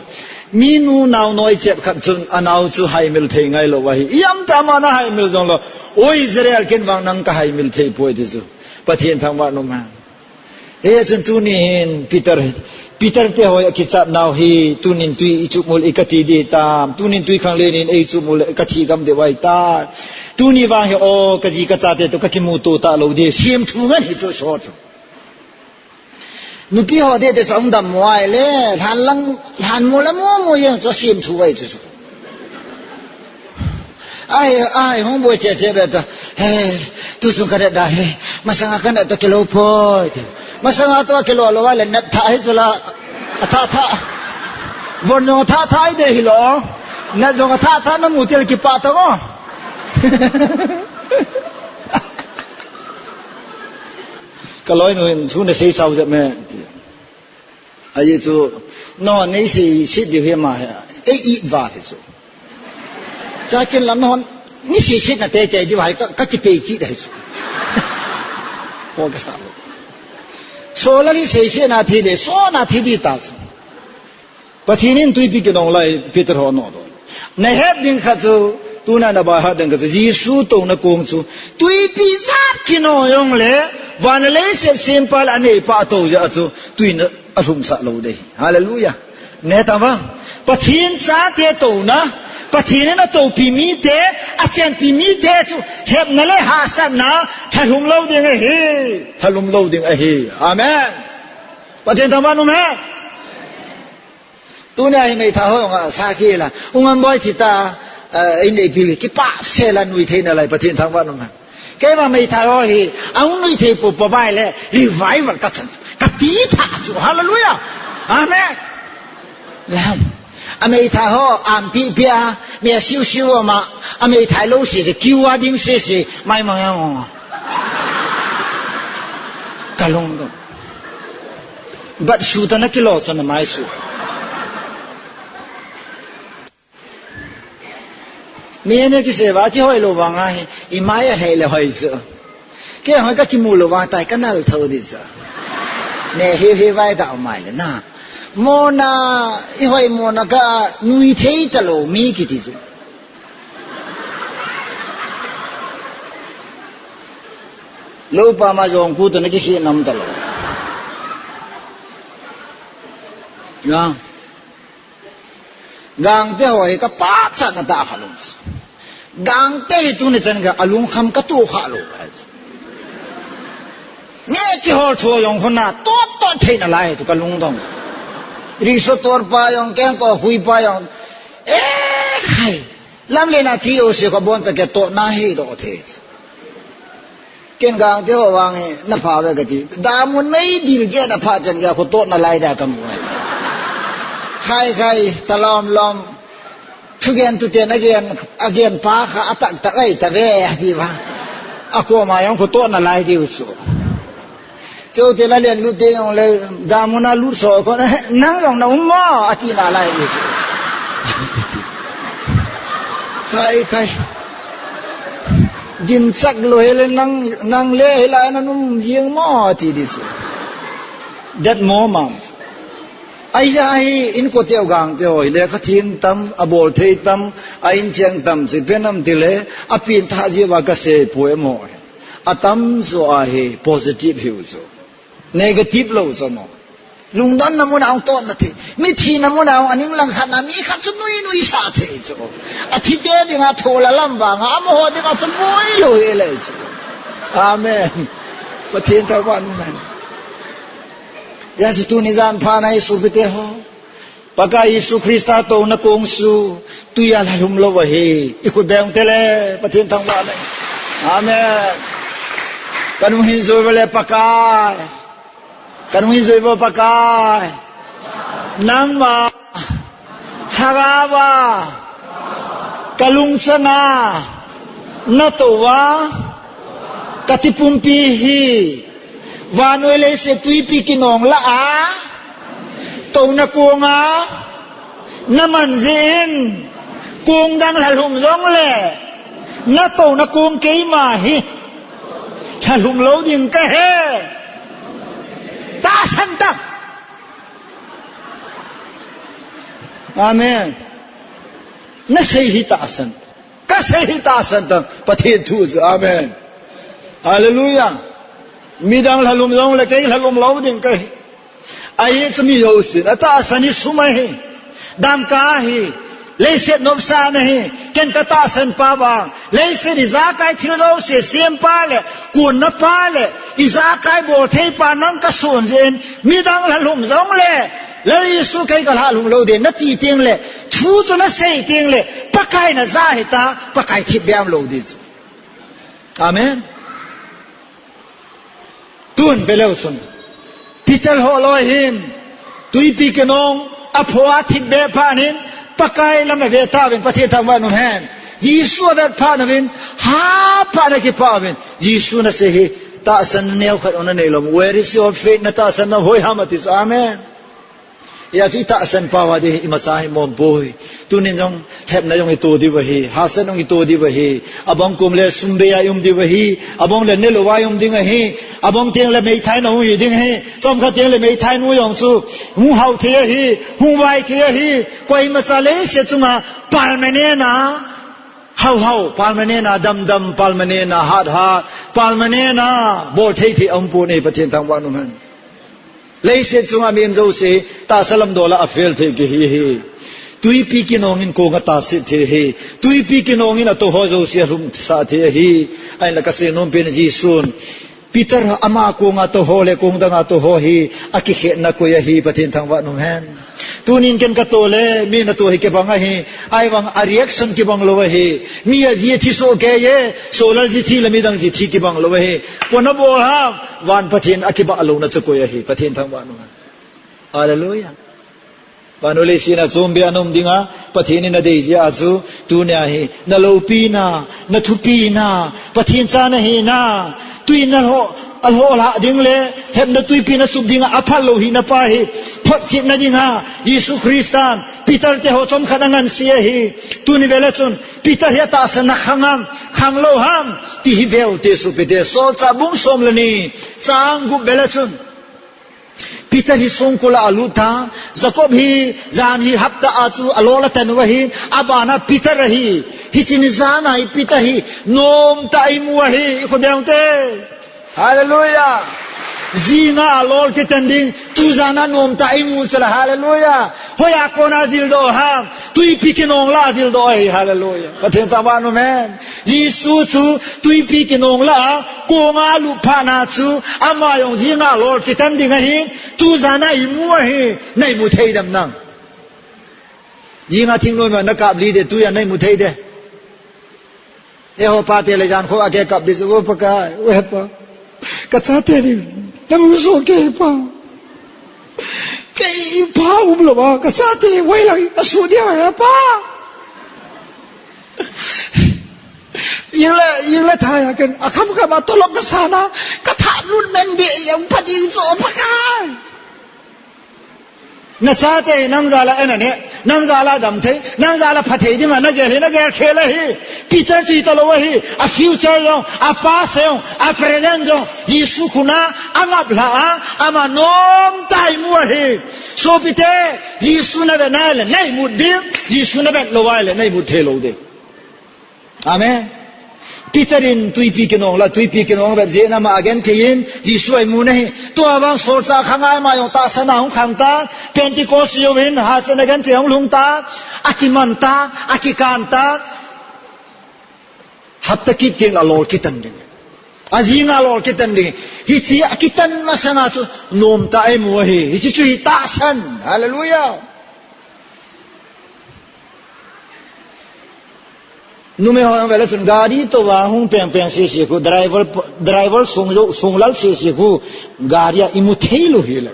mi nu nao noi chep khat chun anao chu haimil thei ngai lou ahi. Iam ta ma na haimil jong lou. O Israel, ken vang nang ka haimil thei poi ti chu. Pathen thangvah nom hen. Hichun tuni hin Peter, Peter te ho akichat nau hi, tunin tui ichup mul e kati ding tam, tunin tui khang le nin eichup mul e kati gam ding vai ta. Tuni vang hi o, kaji kachate toh kakimuto talou ding, semthu ngen hi chu so chu. Nupi ho ding te chu hung dammo a le, lhan lang, lhan mo la mo mo jeng chu semthu vai chu chu. Ai, ai, hung boi che che be ta. He, tu sung ka da he. Masanga ka na to kilo poi. Masanga to kilo lo le nat tha hi chu la. Atha tha. Von jong tha tha i de hi lo. Nat jong tha tha na mu tel ki pa to ngo. Ka loi nu hin thu na sei sau je me. Ahi chu, no, nei sei sit diu hi ma he, ei it val hi chu. Chakin lam no, nei sei sit na te te diu hai ka, ka kipei kit dai chu. Ko ka sa lo. So la li sei sei na thi le, so na thi di ta chu. Pathen in tuipi kinong lai Peter ho no do. Na het ding khat chu, tuna na ba hat ding khat chu, Jesu touna kong chu, tuipi jat kinong jong le, van le leiset sempa le aneipa tou jeh a chu, tuin alhumsah lou ding. Hallelujah. Ne ta vang. Pathen chate touna, Pathen in atoupi mite, achenpi mite chu, hepna le hahsatna, lhalhum lou ding ahi. Lhalhum lou ding ahi. Amen. Pathen thangvah nom hen. Tunia hi meithai ho nga sakhi la. Ungam boi thi ta, eh, in ei pi kipa se la nui thei na lai Pathen thangvah nom hen. Kei ma meithai ho hi, a hung nui thei po po vai le, revival ka chan. Ka ti tha chu. Hallelujah. Amen. Lam. A meithai ho, am pi pi a, me siu siu ma, a meithai lo si si, kiu a ding si si, mai ma yang. Ka lung dong. Bat su ta na kilo sa na mai su. Mi ne ki se va ki hoi lo vang a hi, i mai a hei le hoi zo. Ke hoi ka ki mu lo vang tai ka nal tho di zo. Ne he he vai ka mai le na. Mo na, i hoi mo na ka nui thei ta lo mi ki ti zo. Lo pa ma jong ku to na ki khi nam ta lo. Ya. Gangte ho hi ka pachat na ta kha lung. Gangte hi tuni chan ka alung kham ka tu kha lo. Ne ki hol tho jong khona tot tot thei na lai tu ka lung dong. Ri so tor pa jong keng ko hui pa jong. Eh, khai. Lam le na chi o se ko bon cha ke to na hi do the. Ken gang te ho vang e, na pha ve ka ti. Da mun mai dil ke na pha chan ke ko to na lai da ka mu. Khai khai, ta lom lom. Thu gen tu te na gen, a gen pa kha a tak tak ai ta ve, a ti va. A ko ma yong ko to na lai diu su. Chou te la len lut te jong le, da mun a lut so ko, "Nang jong na um mo?" a ti na lai hi. Khai, khai. Din chak lo he le nang, nang le he la na um jing mo a ti di chu. That mo mam. Ai ja hi in ko teu gang te hoi le ka thim tam, a bol thei tam, a in cheng tam, chi pen am ti le, a pin tha ji va ka se pu e mo. A tam zo a hi positive hi u zo. Negative lo zo mo. Lungdon na mun a ong tot na thei. Mi thi na mun a ong aning lang khat na mi khat chu nui nui sa thei chu. A thi te ding a tho la lam vang a mo ho ding a chu boi lo he le chu. Amen. Pathen thangvah nom hen. Ya chu tuni jan pha na i su pi te ho. Pakai Jesu Christa touna kong chu tuiya lhalhum lou ahi. I khut beng tele, Pathen thangvah in. Amen. Kanung hin jui vele Pakai. Kanung hin jui vo Pakai. Nangma. Hagava. Kalungchanga. Natouva. Kati pumpi hi. Vannoi leiset tuipi kinong lah a. Touna konga. Naman jin. Kong dang lhalhum jongle. Natouna kong keima hi. Lhalhum lou ding kahe. Tahsan tan. Amen. Nasei hi tahsan. Kasei hi tahsan tan. Pathen thu chu. Amen. Hallelujah. Midang lhalhum jongle kei lhalhum lou ding kahi. Ahi chu mi jousen. Atahsan hi sum ahi. Dangka ahi. Leiset nopsahna ahi. Ken katahsan pa vang. Leiset ijakai thil jouse sempa le. Konna pa le. Ijakai bolthei pa nang kason jin. Midang lhalhum jongle. Lal Jesu kei kalhalhum lou ding nati tengle. Thu chu nasei tengle. Pakai naja hita. Pakai thipbeh aum lou ding chu. Amen. Tun veleu chun. Peter ho loi hin. Tuipi kinong. Aphoh a thipbeh phat in. Pakai lam ave tauvin. Pathen thangvah in umhen. Jesu avet phat uvin. Haphat in akipah uvin. Jesun asei hi. Tahsan neo khat ana nei lou. Where is your faith? Natahsan na hoiham ati chu. Amen. Hijeh chun itahsan pau a ding hi imacha hi mompoi. Tunin jong lhepna jong ito diu ahi, hahsatna jong ito diu ahi. Abang kum le sum bei a i um diu ahi. Abang le nelou a i um ding ahi. Abang teng le meithaina hung hi ding ahi. Chomkhat teng le meithainu jong chu hung hao thei ahi, hung vai thei ahi. Koimacha leiset chunga permanent a hao hao, permanent a dam dam, permanent a hat hat, permanent a bolthei thei aumpon ahi. Pathen thangvah in umhen. Leiset chunga mihem jouse tahsa lam dol a afel thei kihi hi. Tuipi kinong in kong atahsit thei hi. Tuipi kinong in atoh ho jouse alhumsah thei ahi. Ahinla kasei nom pen Jesun Peter ama kong atoh ho le kong dang atoh ho hi akikhetna koi ahi, Pathen thangvah in umhen. Tunin ken katoh le, mi natoh hi kibang ahi. Ahivang a reaction kibang lou ahi. Mi aji athi soh kei e, Saul ji thi le midang ji thi kibang lou ahi. Koi in abol ham, van Pathen akibah louna chu koi ahi, Pathen thangvah in umhen. Hallelujah. Vannoi leiset a chombe a na um dinga, Pathen in adei jeh a chu, tunia hi, naloupina, nathupina, Pathen cha nahina, tui in nalhoh, alhoh lhah ding le, lhepna tuipi in asup dinga, aphal lou hina pa hi, photchetna dinga, Jesu Christan, Peter te ho chomkhat angansei ahi, tuni vele chun, Peter hi atahsan a khang ham, khang lou ham, ti hi veu te sopite, Solchah bung som le ni, chang gup vele chun, Peter hi songkul a alut tan, Jacob hi jan hi hapta a chu alol atan u ahi, abana Peter ahi, hiche ni jan a hi Peter hi, nomtah a imu ahi, ikhut beng te. Hallelujah. Jinga alol kitan ding, tujan a nomtah a imu chu la, hallelujah. Hoiya kona jildoh ham, tuipi kinong lah a jildoh ahi, hallelujah. Pathen thangvah in umhen. Jesu chu tuipi kinong lah a, konga alut phat na chu, ama jong jinga alol kitan ding ahi, tujan a imu ahi, na imu thei dem nang. Jinga thingnoi ma nakap li de, tuiya na imu thei de. Eiho pate le jan kho a kikap di chu, O Pakai, O Hepa. Kachate ding, namu soh kei Pa. Kei pa umlou a, kachate hoilang asuh dia, Hepa. Jing le, jing le thai a ken, akham kham a tolop kasan a, katha lut men be jong pha ding chu, O Pakai. Nachate hi nang jal a ana neh, nang jal a dam thei, nang jal a pha thei dinga nagel hi, nagel khel ahi. Peter chu hitalou ahi, a future jong, a past jong, a present jong, Jesu khut a angap lhah a, ama nomtah a imu ahi. Sopite, Jesu navet nai le, na imut ding, Jesu navet lou vai le, na imut thei lou ding. Amen. Peter in tuipi kinong lah, tuipi kinong vet jeh in ama agenthei in, Jesu a imu ahi. Tua vang Solchah khang a ama jong tahsan a hung khang tan, Pentecost jouvin, hahsatna genthei hung lhung tan, akiman tan, akikan tan. Hapta kit teng le alol kitan ding. Ajinga alol kitan ding. Hiche akitan masanga chu nomtah a imu ahi. Hiche chu hi tahsan. Hallelujah. Numei ho vele chun gari tou a hung peng peng sisi khu, driver, driver sung, sung lal sisi khu, gari a imu thei lou hi le.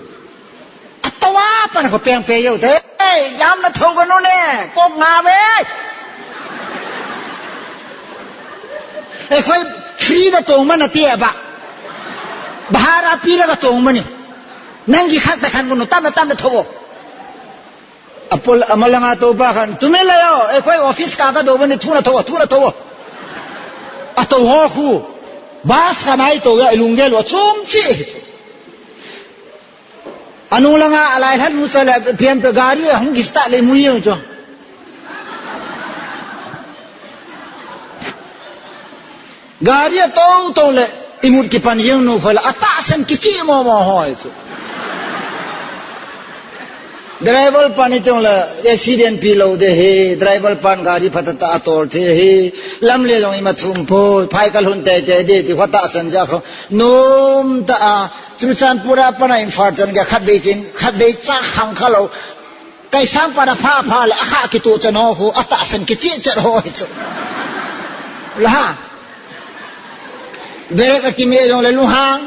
A tou a pan khu peng peng jou te. Ei, jam na thou ka nu ne, kok nga ve. Ei, khoi free da tong ma na ti ba. Bahara pi la ka tong ma ni. Nang ki khat ta khan ko no tam na tam na thou. Apol, amalanga tou pa khan, "Tumi le yo, ei khoi office ka ka do ba ni, thu na thou, thu na thou." A tou ho khu, bus ka nai tou ya, ilung gel wa chum chi. Anu langa alai lhan mu cha le, pian to gari a hung gista le mu yo cho. Gari a tou tou le, imut kipan jeng nu khoi le, atahsan kichi mo mo hoi chu. Driver pan itong le, accident pi lou de hi, driver pan gari phatah a tol the hi, lam le jong ima thum poi, phai ka lhun te te de, ti kho tahsan ja kho, nom ta a, Churachandpur a pan a Imphal chan ka khat vei chin, khat vei cha khang kha lou, Kaisang pan a pha pha le, a kha kitu chan ho khu, atahsan kichi chat ho hi chu. La ha. Bek a kimi jong le lunghang.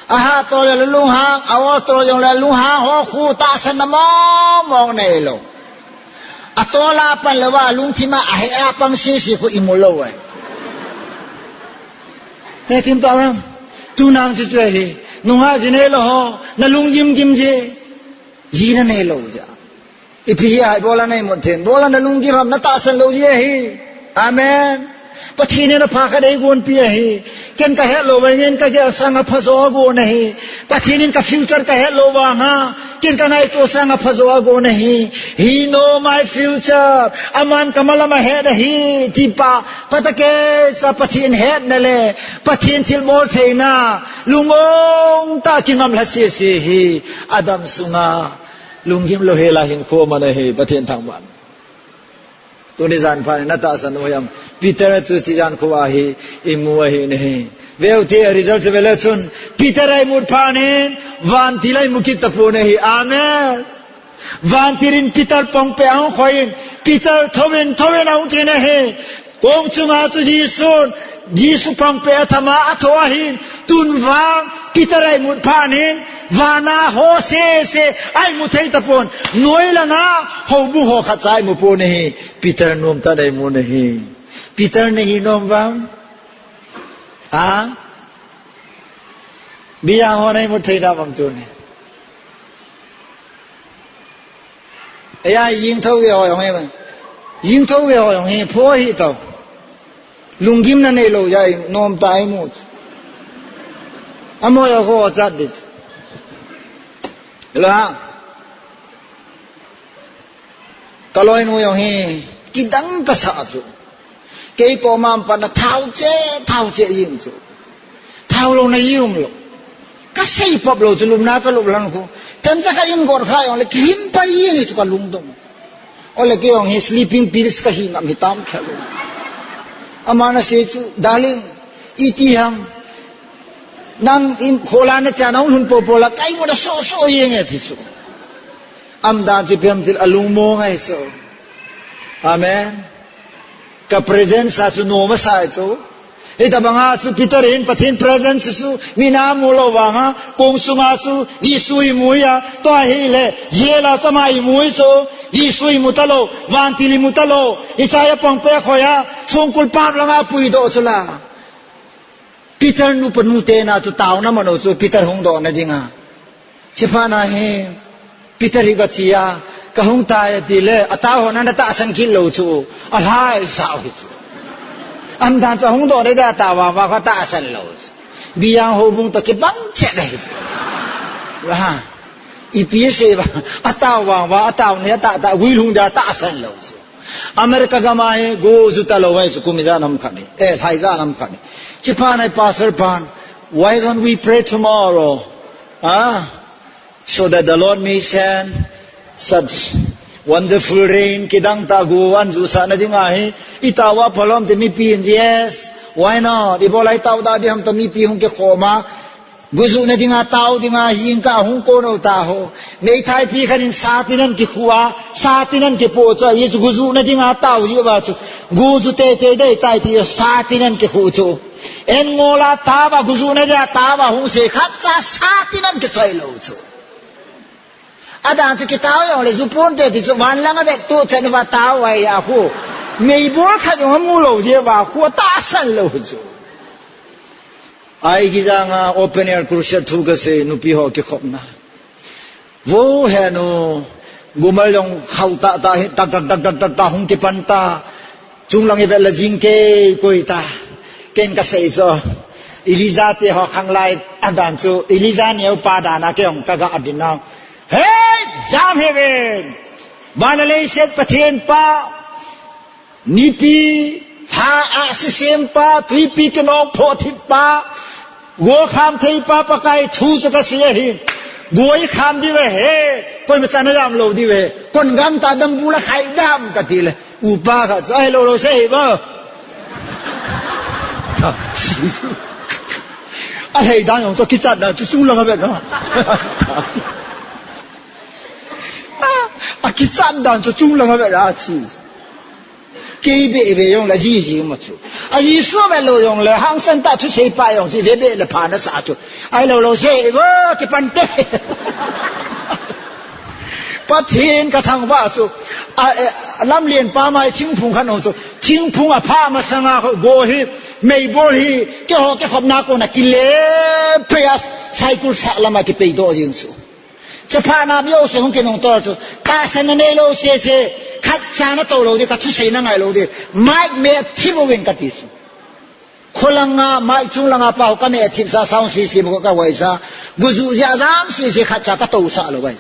A ha to le lunghang, a o to jong le lunghang ho khu tahsan na mong mong nei lou. A to la pan le wa lungthim a, a he a pang sisi khu imu lou ai. He thim ta ram. Tu nang chu chu hi. Nunga ji nei lou ho, na lung gim gim ji. Jina nei lou ja. Ipi hi ai bola nei mut then. Bola na lung gim ham na tahsan lou ji ahi. Amen. Pathen in apha khat eigon pi ahi. Ken ka het lou vangin ka gel sang a phajo agon ahi. Pathen in ka future ka het lou vang a. Ken ka ngaito sang a phajo agon ahi. He know my future. Aman ka malam ahet ahi. Ti pa. Patake cha Pathen hetna le. Pathen thilbol theina. Lungong ta kingam lha sisi hi. Adam sunga. Lunggim lou hela hinkho man ahi, Pathen thangvah. Tuni jan phat in na tahsan u ham. Peter chu chi jan khu ahi, imu ahi nahi. Veu te result chu vele chun, Peter a imut phat in, vantil a imu kit tapon ahi. Amen. Vantil in Peter pangpeh a hung khoi in, Peter thouvin, thouvin ahung ti nahi. Kong chunga chu Jesun, Jesu pangpeh a thama a tho ahin, tun vang, Peter a imut phat in, vana ho sese, a imu thei tapon, noi langa, houbung ho khat cha imu pon ahi, Peter nom ta a imu nahi. Peter nahi nom vang? Ha? Bia ho na imu thei na vang tuni. Eya, jing thou ge ho jong hi. Jing thou ge ho jong hi, pho hi tau. Lunggimna nei lou ja, nom ta imu. Amo ya ho chat dit. Lo ha. Ka loinu jong hi, kidang kasa chu. Kei koma pan a thao che, thao che jing chu. Thao lou na jing lou. Ka sei pop lou chu lupna ka lup lang khu. Tem cha ka in gor kha jong le kihim pa jing chu ka lungdong. Ole kei jong hi sleeping pills ka hi ngam hi tam khe lou. Ama na sei chu, "Darling, iti ham. Nang in khola na cha na hung lhun popo la, ka imut a so so jing e," ti chu. Aman dan chu ipi ham tile alungmong ahi chu. Amen. Ka presence a chu nom asah chu. Hitabanga chu Peter in Pathen presence chu mi na mu lou vanga, kong sunga chu Jesu imu a, tua hile, jail a chu ama imu chu, Jesu imu talou, vantil imu talou, Isaiah pangpeh khoi a, songkul pam langa puidoh chu la. Peter nupa nute na chu taona man u chu Peter hung doh na dinga. Chiphat na hi Peter hi ka chi a, ka hung tai a ti le, a tao ho na na tahsan kit lou chu, a lhai sao hi chu. Aman dan chu hung doh na dia tao vang vang ka tahsan lou chu. Bia houbung to kibang chet hi chu. Wa. Ipi sei ba, a tao vang vang, a tao ne ta ta, gui lhung dia tahsan lou chu. America gam a hi, go ju talou ahi chu, kum ijat ham khat ni. Eh, lhai ijat ham khat ni. Chiphat na hi pastor pan, "Why don't we pray tomorrow? Ah, so that the Lord may send such wonderful rain," kidang ta go an jusah na ding ahi. I tao a phalom te mipi in, "Yes, why not? Ibola i tao da di ham?" ta mipi hung kikhom a. Gujuh na dinga tao dinga hing ka hung kon u ta ho. Meithai pi khat in satin an kikhu a, satin an kipoh chu, i chu gujuh na dinga tao hi uva chu. Guju tete dei tai ti sa tin an kikhu chu. En ngola tava guju na dia tava hung se khat cha sa tin an kichoi lou chu. Adan chu kitao jong le ju ponte ti chu van lang a vet tu chen va tao ai a khu. Meibol khat jong amu lou je va khu tahsan lou chu. Ai kijang a open air crusade thu kasei nupi ho kikhopna. Vo henu, gumal jong khau ta ta hi, tak tak tak tak tak ta hung kipan ta. Chunglang i vet la jing kei koi ta. Ken kasei chu. Elijah te ho khang lai adan chu. Elijah neo pa dan a kei jong kaga adin nau. Hei, jam he ven. Van a leiset Pathen pa. Nipi, lha a sisem pa, tuipi kinong phothip pa, go kham thei pa, Pakai thu chu kasei ahi. Go i kham diu ahi, koima chan a jam lou diu ahi. Kon gam ta dam bu la khai dam kati le. Upa kha chu ahi lou lou sei hi ba. Alhei dan jong chu kichat dan chu chunglang a vet na. Akichat dan chu chunglang a vet na chi. Kei be be jong le jiji ma chu. A Jesu be lou jong le hangsan ta thusei pa jong chi ve be le pha nasa chu. Ahi lou lou sei vo kipan te. Pathen ka thangvah chu. A, eh, lamlen pa mai thingphung khat um chu. Thingphung a pha masanga go hi, meibol hi, keiho kikhopna kona kile pei a cycle sah lama kipei doh jing chu. Chapha nam jouse hung kinung tol chu. Tahsan na nei lou sese. Khat cha na tou lou di, ka thusei na ngai lou di. Mic me thip uvin kati chu. Kholanga, mic chunglanga pa ho ka me thip sa sound system ka ka wai sa. Guju jia jam sese khat cha ka tou sa lou wai.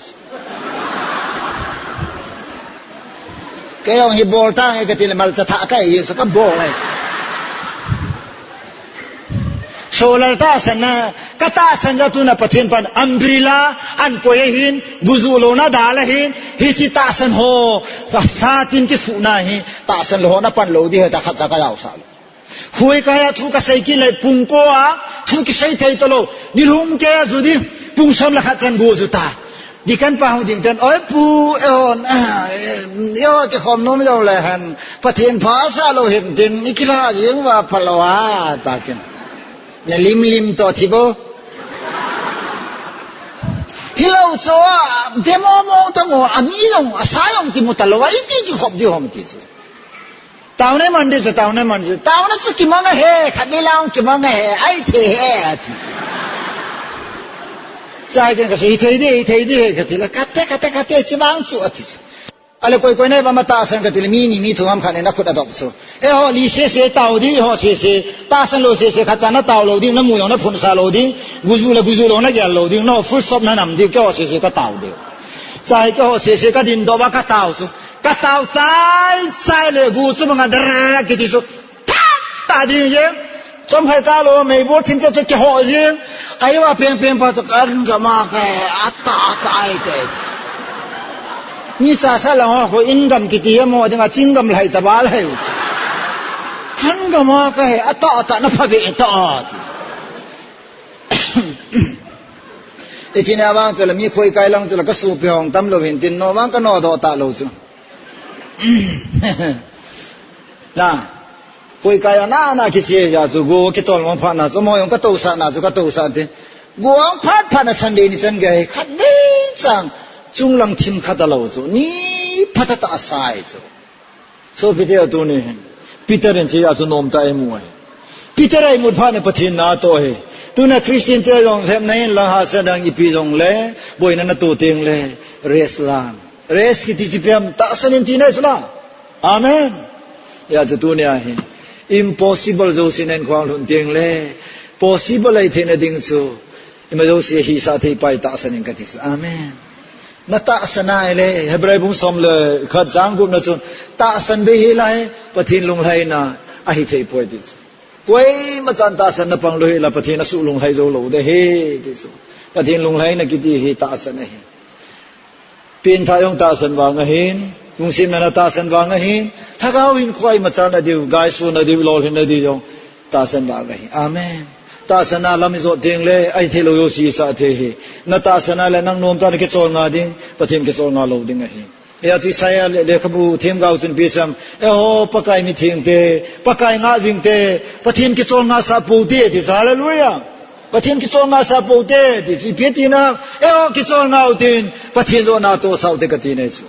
Kei jong hi bol tang e kati le malcha tha ka e sa ka bol e. Solar tahsan na, ka tahsan ja tuna Pathen pan umbrella an koi ahin, guju louna dal ahin, hichi tahsan ho, sa tin kisuhna hi, tahsan lou ho na pan lou di he ta khat cha ka jao sa lou. Hui ka ya thu kasei kit le pung ko a, thu kisei thei to lou, ni lhum ke a ju di, pung som le khat chan guju ta. Di kan pa hung ding ten, oi pu, e hon, e hon, kikhom nom jong le hen, Pathen pha sa lou hin tin, i kila jing va pha lou a, ta kin. Na lim lim to thi bo. Hilou cho a, ve mo mo ta ngo, a mi jong, a sa jong kimu ta lou a, i ti kikhop di hom ti chu. Taona man di chu, taona man di chu. Taona chu kimang ahi, khat ni lang kimang ahi, ai the he, ati. Chai ken ka sui thei di, thei di, kati la, kate, kate, kate, chi bang chu, ati. Ale koi koi nei ba ma tahsan kati le, mi ni mi thum ham khat nei na khut adop chu. E ho li sese tao di, ho sese, tahsan lou sese, khat cha na tao lou di, na mu lou, na phun sa lou di, guju le guju lou, na gel lou di, no full stop na nam di, keiho sese ka tao di. Chai keiho sese ka din do ba ka tao chu. Ka tao chai, chai le gu chu manga dar kiti chu. Tha, ta ding je. Chom khai ka lo, mei bo thin che chu ke ho je. Ai wa peng peng pa chu kan ga ma ka, ata, ata ai te. Ni cha sa la ho, ho in gam kiti he mo, ding a ching gam lai ta ba lai. Kan ga ma ka he, ata, ata, na pha ve ta. Ichina vang chu la mi khoi kai lang chu la ka su pe hong tam lou hin tin no vang ka no do ta lou chu. Na, koi kaya na, na kiche ya chu go kitol mo pha na chu mo jong ka to sa na chu ka to sa te. Go ang phat phat na Sunday ni chan gai khat vei chang chunglang thim khat a lou chu. Ni phat ta sai chu. So Peter tuni hin. Peter in che ya chu nom ta e mu ai. Peter ai mut phat ni Pathen na to he. Tuna Christian te jong lhep na hin la ha sa dang ipi jong le, boina na to teng le, rest lang. Rest kiti chi piam tahsan in ti nai sula. Amen. Ya chu tuni a hi. Impossible jo sin en khwang lhun teng le. Possible ai thei na ding chu. Ima jo si hi sa thei pai tahsan in kati sula. Amen. Na tahsan ai le. Hebrai bung som le khat chang gup na chun. Tahsan be hi lai. Pathen lunglhai na. Ahi thei poi ti chu. Koima chan tahsan na pang lou hi la Pathen a su lunglhai jo lou de he ti chu. Pathen lunglhai na kiti hi tahsan ahi. Pengthah jong tahsan vang ahin, lungsemna na tahsan vang ahin, lhagao hin khoi machal na diu, gaisuna diu, lolhinna diu jong tahsan vang ahi. Amen. Tahsan a lam i jot teng le, ahi thei lou jouse sa thei hi. Na tahsan a le nang nom tah na kichol nga ding, Pathen kichol nga lou ding ahi. Hijeh chun Isaiah le, lekhabu themgao chun ipi asei em, eiho Pakai mi thengte, Pakai ngah jingte, Pathen kichol ngahsah poute, ati chu, hallelujah. Pathen kichol ngahsah poute, ati chu, ipi tina, eiho kichol ngah utin, Pathen jona tohsah ute kati ahi chu.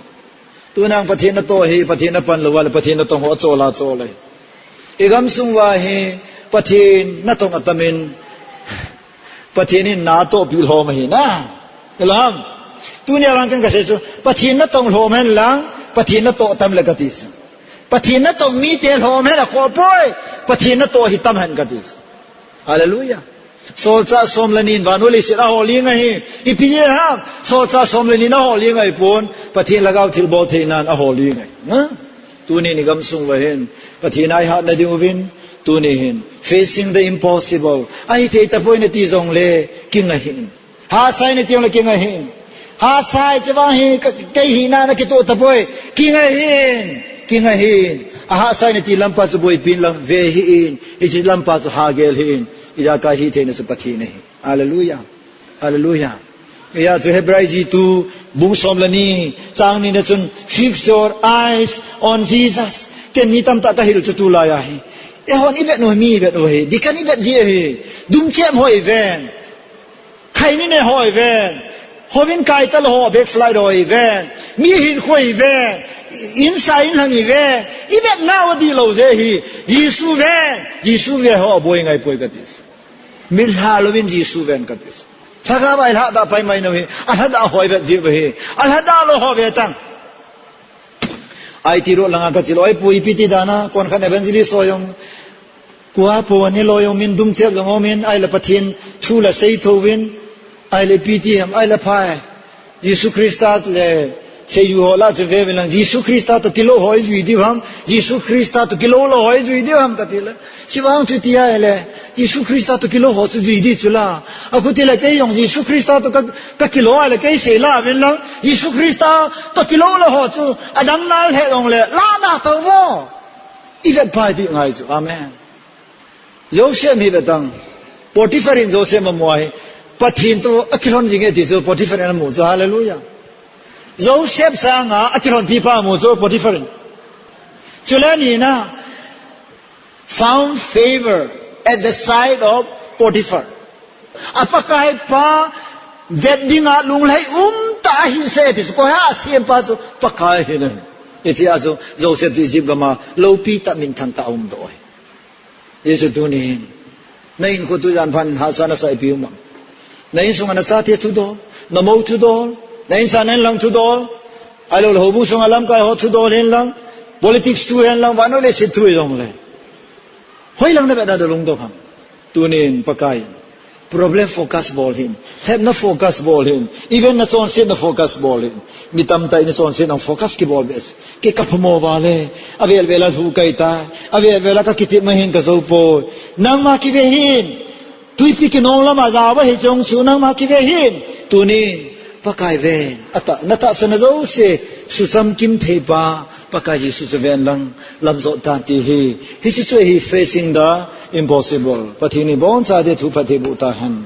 Tunia Pathen natoh hi, Pathen napan lou uva le, Pathen natong ho achol a chol ahi. Igamsung uva hi, Pathen natong atamin, Pathen in natohpi lhom ahi na. Hilou ham. Tunia vang ken kasei chu, Pathen natong lhom hen lang, Pathen natoh tam le kati chu. Pathen natong mite lhom hen akhoh poi, Pathen natoh hi tam hen kati chu. Hallelujah. Solchah som le ni in vannoi leiset ahol jeng ahi. Ipi jeh ham, solchah som le ni in ahol jeng ahipon, Pathen lhagao thilbol theinan ahol jeng ahi. Na? Tunin igamsung uva hin, Pathen a ihatna ding uvin, tuni hin, facing the impossible. Ahithei tapoi nati jongle, kingai hih in. Hahsa in nati jongle kingai hih in. Hahsa in, hiche vang hi, ka, kei hina nakitoh tapoi. Kingai hih in. Kingai hih in. Ahahsa in nati lampa chu boipi in lang ve hih in. Hiche lampa chu hagel hih in. Ijeh a kahitheina chu Pathen ahi. Hallelujah. Hallelujah. Hijeh chun Hebrai jitu, bung som le ni, chang ni na chun, "Fix your eyes on Jesus." Ken mi tamtah kahil chu tulai a hi. Eihon ivet u hi, mi ivet u hi. Dikah in ivet ji ahi. Dumchep ho iven. Khaini nei ho iven. Houin kai talou ho, backslide ho iven. Mi hinkho iven. Insa inlhang iven. Ivetnau adihlou jeh hi. Jesu ven. Jesu ve ho aboi ngai poi kati. Mitlha louvin Jesu ven kati. Lhagao a ilhadah pai mai nau hi. Alhadah ho ivet ji u hi. Alhadah lou ho ve tan. I T road langa kache lou, oi pu ipi ti dan a, konkhat evangelist ho jong, kua po ni lou jong min dumchep jong umin, ahile Pathen thu la sei thouvin, ahile ipi ti ham, ahile phai. Jesu Christa le seiju ho lah chu ve uvin lang, Jesu Christa toh kilou ho ijui diu ham, Jesu Christa toh kilou lou ho ijui diu ham kati le. Hiche vang chu ti ahile, Jesu Christa toh kilou ho chu jui di chu la. Akhuti le kei jong Jesu Christa toh ka, kakilou ahile kei sei la uvin lang. Jesu Christa toh kilou lou ho chu adang nal he jongle la da tauvo. Ivet pai ding ngai chu. Amen. Joseph hi ve tan. Potiphar in Joseph amu ahi. Pathen toh akilhon jing e ti chu Potiphar in amu chu. Hallelujah. Joseph sanga akilhonpi pa amu chu Potiphar in. Chule ni na, found favor at the sight of Potiphar. A Pakai pa vet dinga lunglhai umtah ahi se ti chu, koi a asem pa chu Pakai ahi na. Hiche a chu Joseph chu Egypt gam a loupi tah minthang tah a um doh ahi. Hiche tunin, na hinkho tu jan phat in hahsa nasah ipi um am? Na insunga nachate thudol, namou thudol, na insa na inlang thudol, ahilou le houbung sunga lamkai ho thudol hen lang, politics thu hen lang, vannoi leiset thu hijongle. Hoilang na vetna dalung doh ham? Tunin Pakai in, problem focus bol hih in, lhepna focus bol hih in, even nachonsetna focus bol hih in. Mi tamtah in nachonsetna focus kibol be. Kei kaphamo uva le, avel vel a lhu kahi tai, avel vel a kakitepna hin kajou poi. Nangma kive hih in, twipi kinong lama jao ahi jong chu nangma kive hih in. Tunin, Pakai ven, atah, natahsan a jouse, sucham kim thei pa, Pakai Jesu chu ven lang, lam jot tan ti hi. Hiche chu ahi facing the impossible. Pathen in ibonchauva thu phatthei boh tahen.